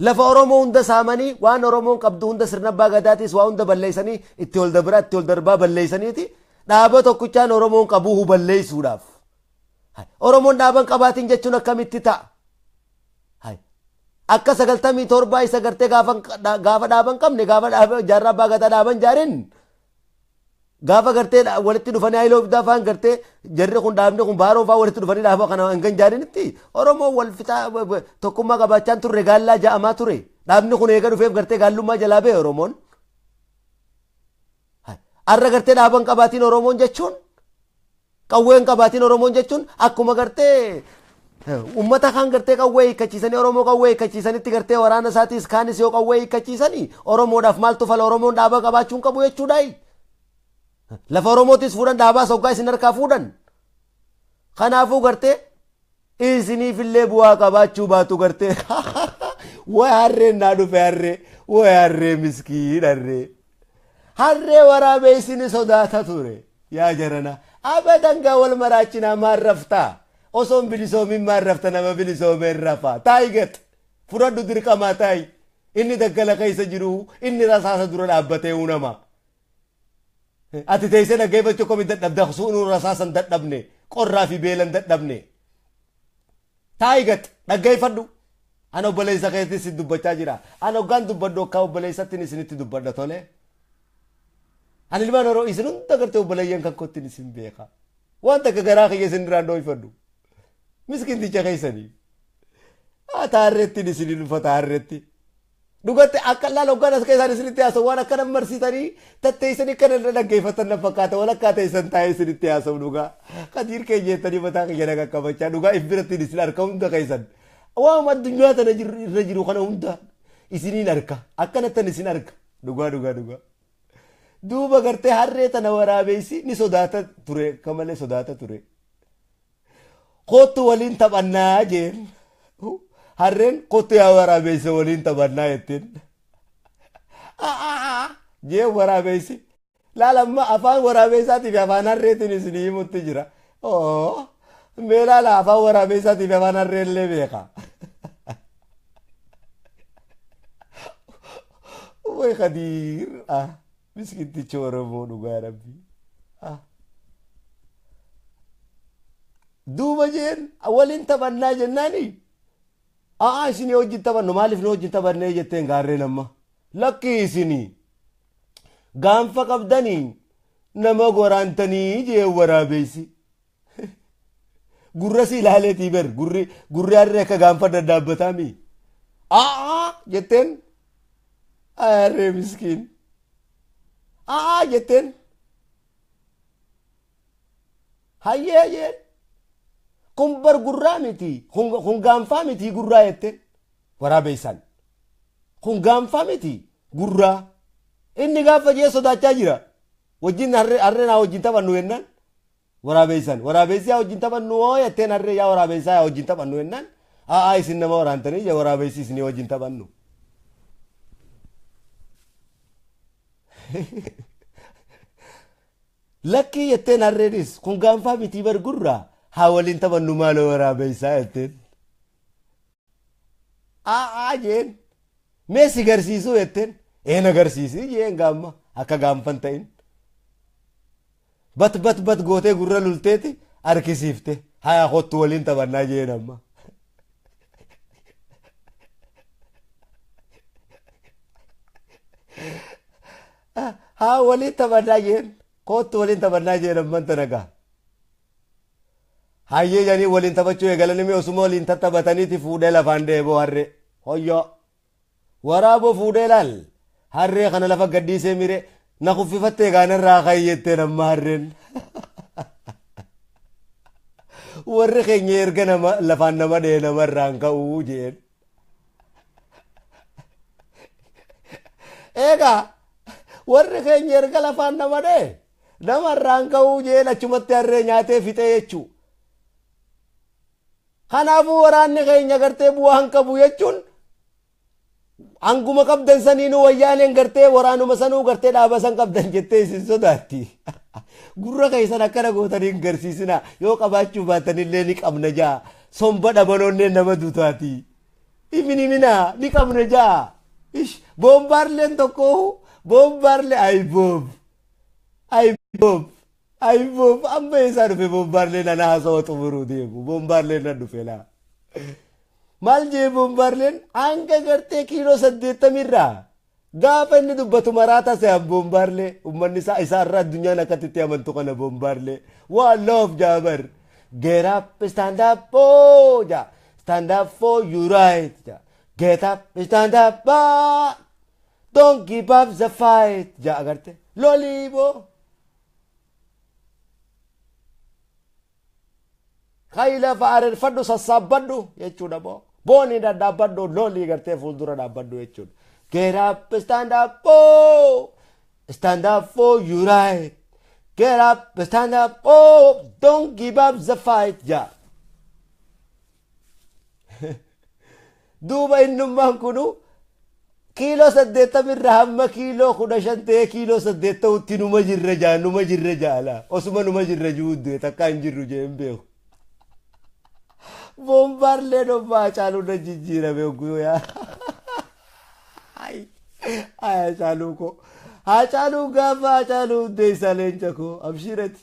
lafa Oromoo hunda saamanii waan Oromoon qabdu hunda sirna abbaa gadaatis waa hunda balleessanii itti ol dabraa itti ol darbaa balleessaniiti dhaaba tokkichaan Oromoon qabuu balleessuudhaaf. Oromoon dhaaban qabaatiin jechuun akkamitti ta'a? Akka 97 isa gartee gaafa dhaaban qabne gaafa jaarraa abbaa gadaa dhaaban jaarin gaafa gartee walitti dhufanii haayiloo ibdaa fa'aan gartee jarri kun dhaabni kun baaroo fa'aa walitti dhufanii dhaaba kana hangan jaarinitti Oromoo wal fixaa tokkummaa qabaachaa turre gaallaa ja'amaa ture dhaabni kun eega dhufeef gartee gaallummaa jalaa ba'e Oromoon. Arra gartee dhaaban qabaatiin Oromoon jechuun qawween qabaatiin Oromoon jechuun akkuma gartee uummata kan gartee qawwee hiikkachiisanii Oromoo qawwee hiikkachiisanitti gartee waraana isaatiis kaanis yoo qawwee hiikkachiisanii Oromoodhaaf maaltu fala Oromoon dhaaba qabaachuun qabu jechuudhaayi. Lafa Oromootis fuudhan dhaabaas hoggaa isin harkaa fuudhan. Kanaafuu gartee isiniifillee bu'aa qabaachuu baatu gartee way harreen naa dhufe harree way harree miskiin harree. Harree waraabee isin sodaata ture yaa jarana abadan gaa wal maraachinaa maal raftaa? Osoo hin bilisoomin maal rafta nama bilisoomeen rafa taayi gat fudhadhu dirqamaa taayi inni daggala keessa jiru inni rasaasa dura dhaabbatee uunama. Ati teessee dhaggeeffachuu komi dadhabda suunuu rasaasan dadhabne qorraa fi beelan dadhabne. Taayi gat dhaggeeffadhu. Ana obboleessa keessatti si dubbachaa jira. Ana hoggaan dubbadhu akka obboleessatti isinitti dubbadha tole. Ani ilmaan Oromoo isin hunda gartee obboleeyyan kan kottiin isin beeka. Waan takka garaa kiyya isin duraan dhoofadhu. Miskinticha keessanii. Taarreetti isin dhufa taarreetti. Dhugatti akka laala hoggaan as keessaan isinitti haasa'u waan akkana marsiitanii tatteessanii kana irra dhaggeeffatan na fakkaata walakkaa teessan taa'ee isinitti haasa'u dhugaa. Kadiir keenya jettanii mataa kiyya na qaqqabachaa dhugaa if biratti isin harka hunda keessan. Waanuma addunyaa tana irra jiru kana hunda isiniin harka akkanattan isin harka dhugaa dhugaa dhugaa. Duuba gartee harree tana waraabeessi ni sodaata ture akka malee sodaata ture. Kottu waliin taphannaa jeen. Harreen kottu yaa waraabeessa waliin taphannaa jetteen. Jeen waraabeessi. Laala amma afaan waraabeessaatii fi afaan harreetiin isinii himutti jira. Mee laala afaan waraabeessaatii fi afaan harree illee beeka. Way Khadiir. Miskiinticha Oromoo dhugaa rabbii. Duuba jeen waliin taphannaa jennaani. Aa isinii wajjin taphannu maaliif nu wajjin taphannee jetteen gaarreen amma. Lakki isinii gaanfa qabdanii nama goraantanii jeen waraabeessi. Gurra si ilaaleetii ber gurri gurri harree akka gaanfa daddaabbataa mi. Aa jetteen harree miskiin. Aa jetteen hayyee jeen. Kun bar gurraa miti kun gaanfaa miti gurraa jetteen waraabeessaan. Kun gaanfaa miti gurraa. Inni gaafa jee sodaachaa jira. Wajjin harree naa wajjin taphannu jennaan waraabeessaan. Waraabeessi yaa wajjin taphannu hoo jetteen harree yaa waraabeessaa yaa wajjin taphannu jennaan. Aa isin nama waraantanii jee waraabeessi isinii wajjin taphannu. Lakkii jetteen harreenis kun gaanfaa miti bar gurraa. Haa waliin taphannu maaloo waraabeessaa jetteen. Aa jeen mee si garsiisuu jetteen een agarsiisii jeen gaamma akka gaanfan ta'in. Bat bat bat gootee gurra lulteeti harkisiifte haa kottu waliin taphannaa jeen amma. Haa waliin taphannaa jeen kottu waliin taphannaa jeen amman tana gaa. Hayyee jedhanii waliin taphachuu eegalanii mee osuma waliin tattaphataniiti fuudhee lafaan deeboo harree. Hoyyoo. Waraaboo fuudhee laal. Harree kana lafa gadhiisee mire na kuffifattee gaanarraa kayyetteen amma harreen. Warri keenya erga nama lafaan nama dhee namarraan ka'uu jeen. Egaa warri keenya erga lafaan nama dhee namarraan ka'uu jeen achumatti harree nyaatee fixee jechuu. Kanaafuu waraanni keenya gartee bu'aa hin qabu jechuun hanguma qabdan saniinuu wayyaaneen gartee waraanuma sanuu gartee dhaaba san qabdan jettee isin sodaatti. Gurra keessan akkana gootanii hin garsiisina yoo qabaachuu baatanillee ni qabna jaa somba dhabanoonnee nama dutaati. Imin iminaa ni qabna jaa. Ish boombaarleen tokko boombaarlee ay boob ay boob ay boob amma eessaa dhufe boombaarleen ana haasawa xumuruu deemu boombaarleen nan dhufe laa. Maal jee boombaarleen hanga gartee kiiloo 80 irraa gaafa inni dubbatu maraata se'an boombaarlee uummanni isaa isaarraa addunyaan akkatti amantu kana boombaarlee waan loof jaabar get up stand up oh ja stand up for you right ja get up stand up don't give up the fight ja agarte lolii boo. Kayi lafa areerfadhu sassaabbadhu jechuudha boo. Booni dhadhaabbadhu lolii gartee fuuldura dhaabbadhu jechuudha. Get up, stand up, oh! Stand up for you right. Get up, stand up, oh! Don't give up the fight, ja. Duuba innummaan kunu kiiloo 80 irraa hamma kiiloo 15 ta'ee kiiloo 8 ta'utti numa jirra jaa numa jirra jaala. Osuma numa jirra jiru takka hin jirru jee hin beeku. Boombaarleen obbo Haacaaluu na jijjiirame guyyaa. Ay Haacaaluu koo. Haacaaluu gaafa Haacaaluu Hundeessaa leenca koo abshiirati.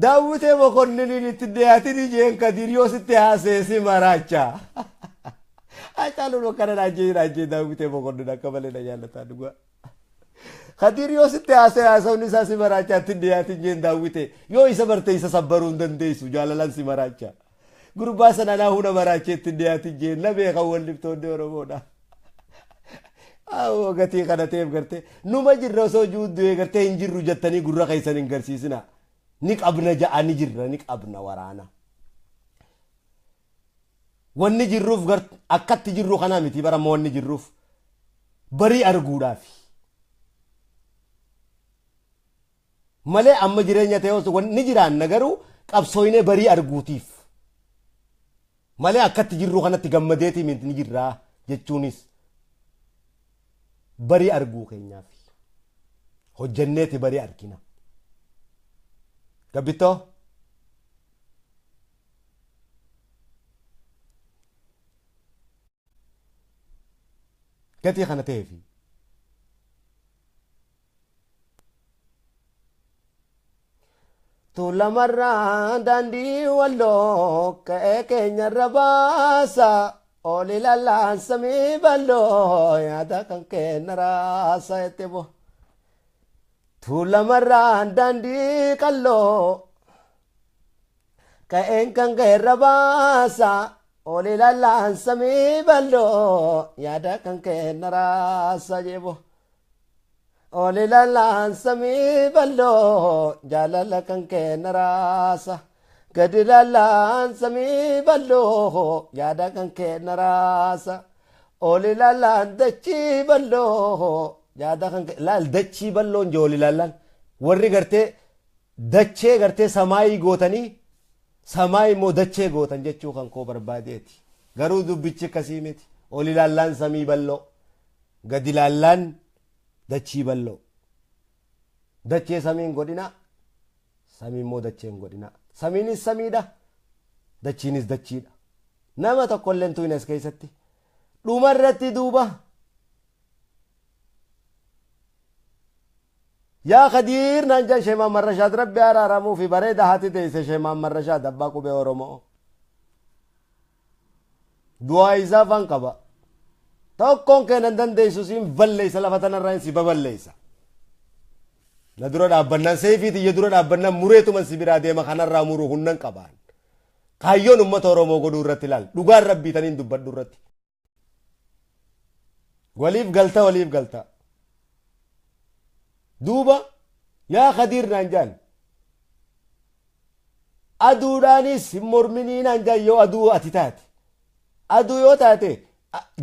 Daawwitee Mokonnin itti dhiyaatin ijeen Kadiir yoo sitti haasa'e si maraacha. Haacaaluun akkana naan jee naan jee Daawwitee Mokonnin akka malee na jaallataa dhugaa. Kadiir yoo sitti haasa'e haasawni isaa si maraacha itti dhiyaatin jeen Daawwitee yoo isa barte isa sabbaruu hin dandeessu jaalalaan si maraacha. Gurbaa sana anaa huna maraacheetti dhiyaatin jee na beekan walliftoonni Oromoodha. Awwa gatii kana ta'eef gartee numa jirra osoo juuddee gartee hin jirru jettanii gurra keessan hin garsiisina. Ni qabna ja'a ni jirra ni qabna waraana. Wanni jirruuf akkatti jirru kanaa miti bara wanni jirruuf barii arguudhaafi. Malee amma jireenya ta'e osoo ni jiraanna garuu qabsooyinee barii arguutiif. Malee akkatti jirru kanatti gammadeetii miti ni jirraa jechuunis barii arguu keenyaaf hojjenneeti barii argina. Gabbitoo. Gatii kana ta'eefi. Tuulamarraa daandii walloo ka'ee keenyarra baasa. Oli lalaan samii bal'oo yaada kan kenna raasa jette bo. Tuulamarraa daandii qalloo ka'een kan ka'eerra baasa. Oli lalaan samii bal'oo yaada kan kenna raasa jebo. Oli lalaan samii bal'oo jaalala kan kenna raasa. Gadi lalaan samii bal'oo yaada kan kenna raasa. Oli lalaan dachii bal'oo yaada kan laal dachii bal'oon jee oli lalaan warri gartee dachee gartee samaayii gootanii samaayii immoo dachee gootan jechuu kan koo barbaadeeti. Garuu dubbichi akkasii miti. Oli laallaan samii bal'oo gadi laallaan dachii bal'oo. Dachee samiin godhina samii immoo dachee hin godhina. Samiinis samiidha dachiinis dachiidha. Nama tokkollee hin as keessatti. Dhumarratti duuba yaa Khadiir naan jaan Sheemaan Marrashaad Rabbi araaramuu fi bareeda haati teesse Sheemaan Marrashaad abbaa qubee Oromoo. Du'aa isaa afaan qaba. Tokkoon keenan dandeessu siin balleessa lafa tanarraa hin si baballeessa. Na dura dhaabbannaan seefii tiyya dura dhaabbannaan mureetuman si biraa deema kanarraa muruu hunnan qabaan. Kaayyoon uummata Oromoo godhuu irratti ilaal. Dhugaan rabbii taniin dubbadhu irratti. Waliif galta waliif galta. Duuba yaa Khadiir naan jaan. Aduudhaanis hin morminii naan jaan yoo aduu ati taate. Aduu yoo taate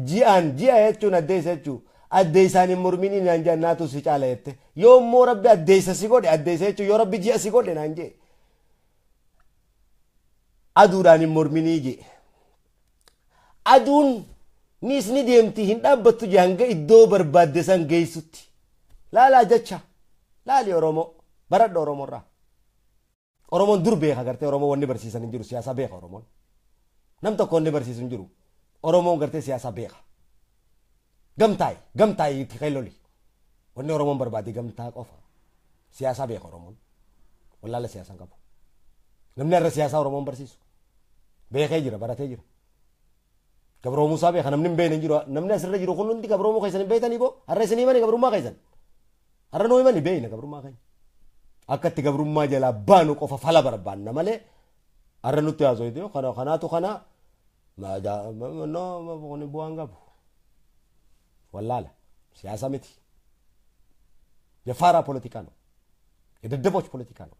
ji'aan ji'a jechuun addeessa jechuu addeessaan hin morminii naan jaan naatu si caala jette. Yoo immoo rabbi addeessa si godhe addeessa jechuun yoo rabbi ji'a si godhe naan jee. Aduudhaan hin morminii jee. Aduun nis ni deemti hin dhaabbattu jee hanga iddoo barbaadde san geessutti. Laalaa jecha laali Oromoo baradha Oromoorraa. Oromoon dur beeka gartee Oromoo wanni barsiisan hin jiru siyaasaa beeka Oromoon. Nam tokko wanni barsiisu hin jiru. Oromoon gartee siyaasaa beeka. Gamtaayi gamtaayi itti keelloli. Wanni Oromoon barbaade gamtaa qofa. Siyaasaa beeka Oromoon. Wallaala siyaasaa hin qabu. Namni har'a siyaasaa Oromoon barsiisu. Beekee jira baratee jira. Gabroomuu isaa beeka namni hin beekne hin jiru. Namni asirra jiru kun hundi gabroomuu keessan hin beektanii boo har'a isin himani gabrummaa keessan. Har'a nuu himani beekna gabrummaa keenya. Akka itti gabrummaa jalaa baanu qofa fala barbaanna malee har'a nutti haasofte kana kanaatu kana kun bu'aan qabu. Wallaala siyaasa miti. የፋራ ፖለቲካ ነው። የደደቦች ፖለቲካ ነው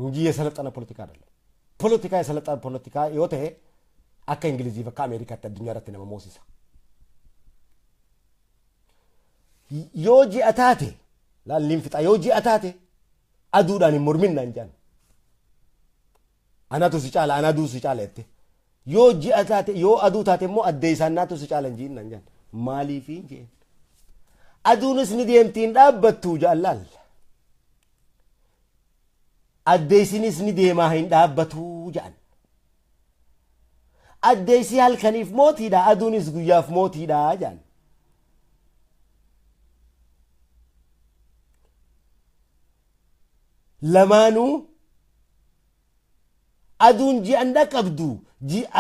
እንጂ የሰለጠነ ፖለቲካ አይደለም። ፖለቲካ የሰለጠነ ፖለቲካ yoo ta'e akka Ingilizii fi akka Ameerikaatti addunyaa irratti nama moosisa. Yoo ji'a taate laalliin fixa yoo ji'a taate aduudhaan hin mormin naan jaan. Anatu si caala ana aduu si caala jette. Yoo ji'a taate yoo aduu taate immoo addeessaan naatu si caala hin jiin naan jaan. Maaliif hin jeen? Aduunis ni deemti hin dhaabbattu jaan laal. Addeessinis ni deemaa hin dhaabbatu jaan. Addeessi halkaniif mootiidha aduunis guyyaaf mootiidha jaan. Lamaanuu aduun ji'an dhaqqabdu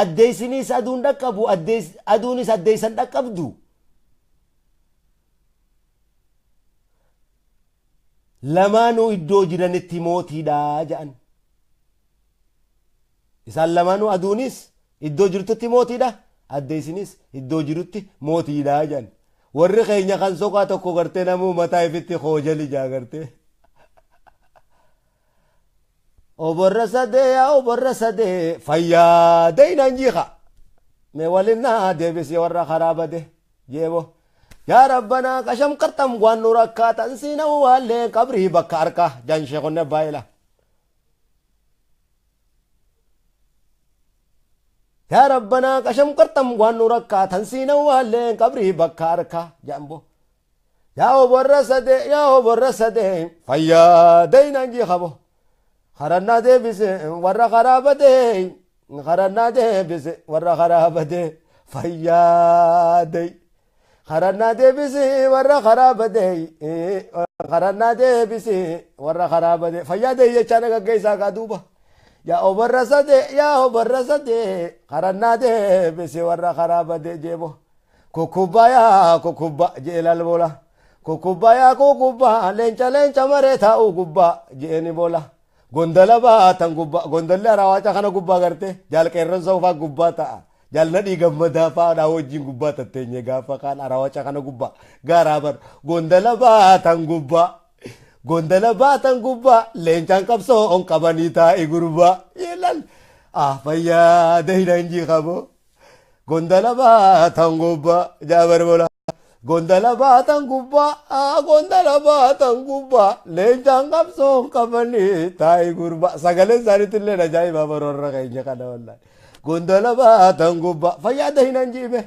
addeessinis aduun dhaqqabu aduunis addeessan dhaqqabdu. Lamaanuu iddoo jiranitti mootiidha jedhan. Isaan lamaanuu aduunis iddoo jirtutti mootiidha, addeessinis iddoo jirutti mootiidha jedhan. Warri keenya kan soqaa tokko gartee namuu mataa ifitti hoojali jaa gartee. Oborra sadee yaa oborra sadee fayyaa deeyinaan jiika. Mee waliin naa deebisee warra karaa bade jeebo. Yaa rabbanaa qasham qarxam waan nu rakkaatan siina waallee qabrii bakka harka jaan sheekonne baay'ila. Yaa rabbanaa qasham qarxam waan nu rakkaatan siina waallee qabrii bakka harka jaambo. Yaa oborra sadee yaa oborra sadee fayyaa deeyinaan jiikabo. Harannaa deebise warra karaa badee harannaa deebise warra karaa badee fayyaa deey. Harannaa deebise warra karaa badee harannaa deebise warra karaa badee fayyaa deey jechaa gaggeessaa kaa duuba. Yaa oborra sadee yaa oborra sadee harannaa deebise warra karaa badee jeebo. Kukubbaa yaa kukubbaa jee lalbola. Kukubbaa yaa kukubbaa leenca leenca maree taa'u gubbaa jeeni bola. Gondola baatan gubbaa gondolli araawaaca kana gubbaa gartee jaalqeerransa ufaa gubbaa ta'a. Jaalna gammadaa fa'aadhaa wajjin gubbaa tatteenye gaafa kaan araawaaca kana gubbaa gaaraa bar gondola baatan gubbaa. Gondola baatan gubbaa leencaan qabsoo on qabanii taa'e gurbaa. Yeelal ah fayyaa dahina injii qabo. Gondola baatan gubbaa jaabar bola. Gondola baatan gubbaa gondola baatan gubbaa leencaan qabsoo qabanii taa'e gurbaa. Sagaleen isaaniitti illee ajaa'ibaa baroorra keenya kana wallaahi. Gondola baatan gubbaa fayyaa dahina injiibe.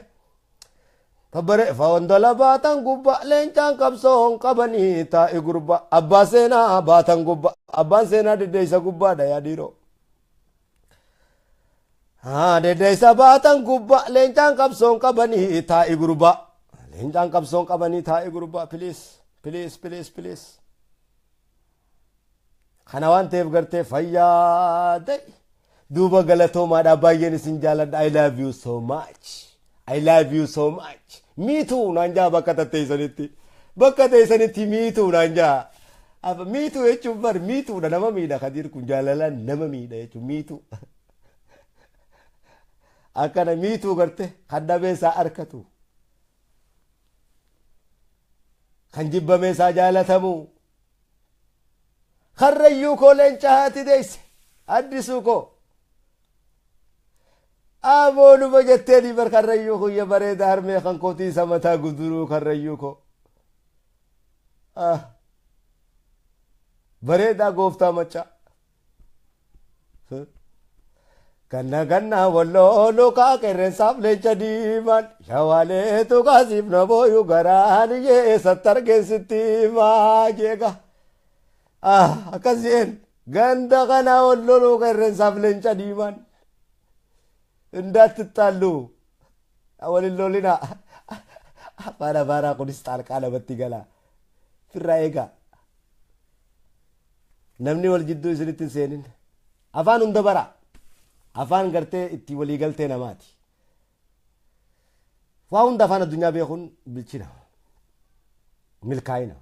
Tabbare gondola baatan gubbaa leencaan qabsoo qabanii taa'e gurbaa. Abbaa seenaa baatan gubbaa abbaan seenaa deddeessa gubbaadha yaa dhiiroo. Deddeessa baatan gubbaa leencaan qabsoo qabanii taa'e gurbaa. Leencaan qabsoo qabanii taa'e gurbaa please please please please. Kana waan ta'eef gartee fayyaa ta'e duuba galatoomaadhaa baay'een isin jaaladha. I love you so much. I love you so much. Me too naan jaa bakka tatteessanitti. Bakka teessanitti me too naan jaa. Me too jechuun bar me too dha nama miidha Kadiir kun jaalalaan nama miidha jechuun me too. Akkana me too garte kan dhabee isaa harkatu. Kan jibbamee isaa jaalatamu. Karrayyuu koo leenca haati deesse addisuu koo. Aboonuma jetteeni bar karrayyuu kuyya bareeda harmee kan kootii isa mataa guduruu karrayyuu koo. Bareedaa gooftaa machaa. Ganna ganna walloo lukaa qeerransaaf leenca diimaan shawaaleetu kaasiif na booyu garaan eessatti argeessitti himaa jeega. Akkas jeen ganda kana walloo qeerransaaf leenca diimaan. እንዳትጣሉ walin lolina afaan amaaraa kunis xaalqaa namatti gala firraa eegaa namni wal jidduu isinitti hin seenin afaan hunda bara afaan gartee itti walii galtee namaati waa hunda afaan addunyaa beekuun bilchina milkaa'ina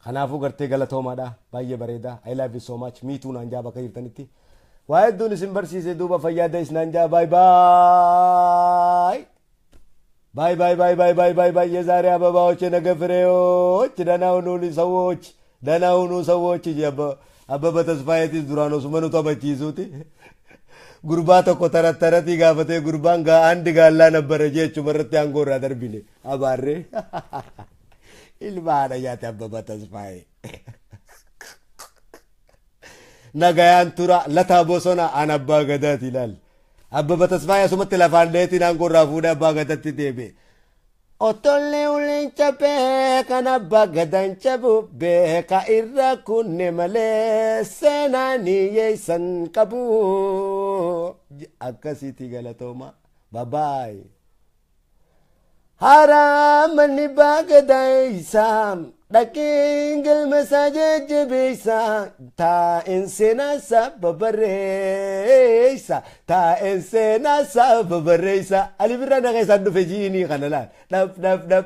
kanaafuu gartee galatoomaadha baay'ee bareeda. I love you so much. Me too naan jaa bakka jirtanitti waa hedduun isin barsiise duuba fayyaa isnaan jaa. Bye bye bye bye bye bye bye bye bye። የዛሬ አበባዎች የነገ ፍሬዎች፣ ደህና ሁኑ ሰዎች፣ ደህና ሁኑ ሰዎች። አበበ ተስፋዬtis duraan osuma nu taphachiisuuti gurbaa tokko tarattaratii gaafatee gurbaan gaa አንድ ጋላ ነበረ jechuma irratti aangoo irraa darbine abaarree ilma haadha nyaate Abbaba Tasfaayee. Nagayaan tura lataa bosona an abbaa gadaati ilaal. Abbaba Tasfaayee asumatti lafaan dheetiin aangoo irraa fuudhee abbaa gadaatti deebi'e. Otollee uleen cabee kan abbaa gadaan cabu beeka irra kunne malee seenaan hiyyeessan qabu. Akkasitti galatooma. Bye bye. Haramanni baagadaayisa dhaqeen galma isaa jajjabeessa taa'een seenaa isaa babarreessa taa'een seenaa isaa babarreessa. Ali birraa naqa isaan dhufe ji'inii kana laal dhab dhab dhab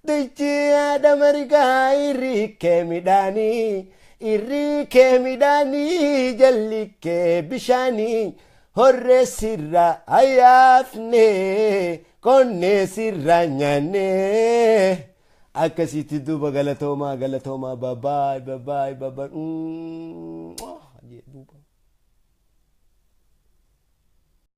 Dachee haadha margaa irri kee midhaanii, irri kee midhaanii, jalli kee bishaanii, horree sirra ayyaafne, qonnee sirra nyaanne. Akkasitti duuba galatoomaa, galatoomaa, babaay, babaay, babaay. Duuba.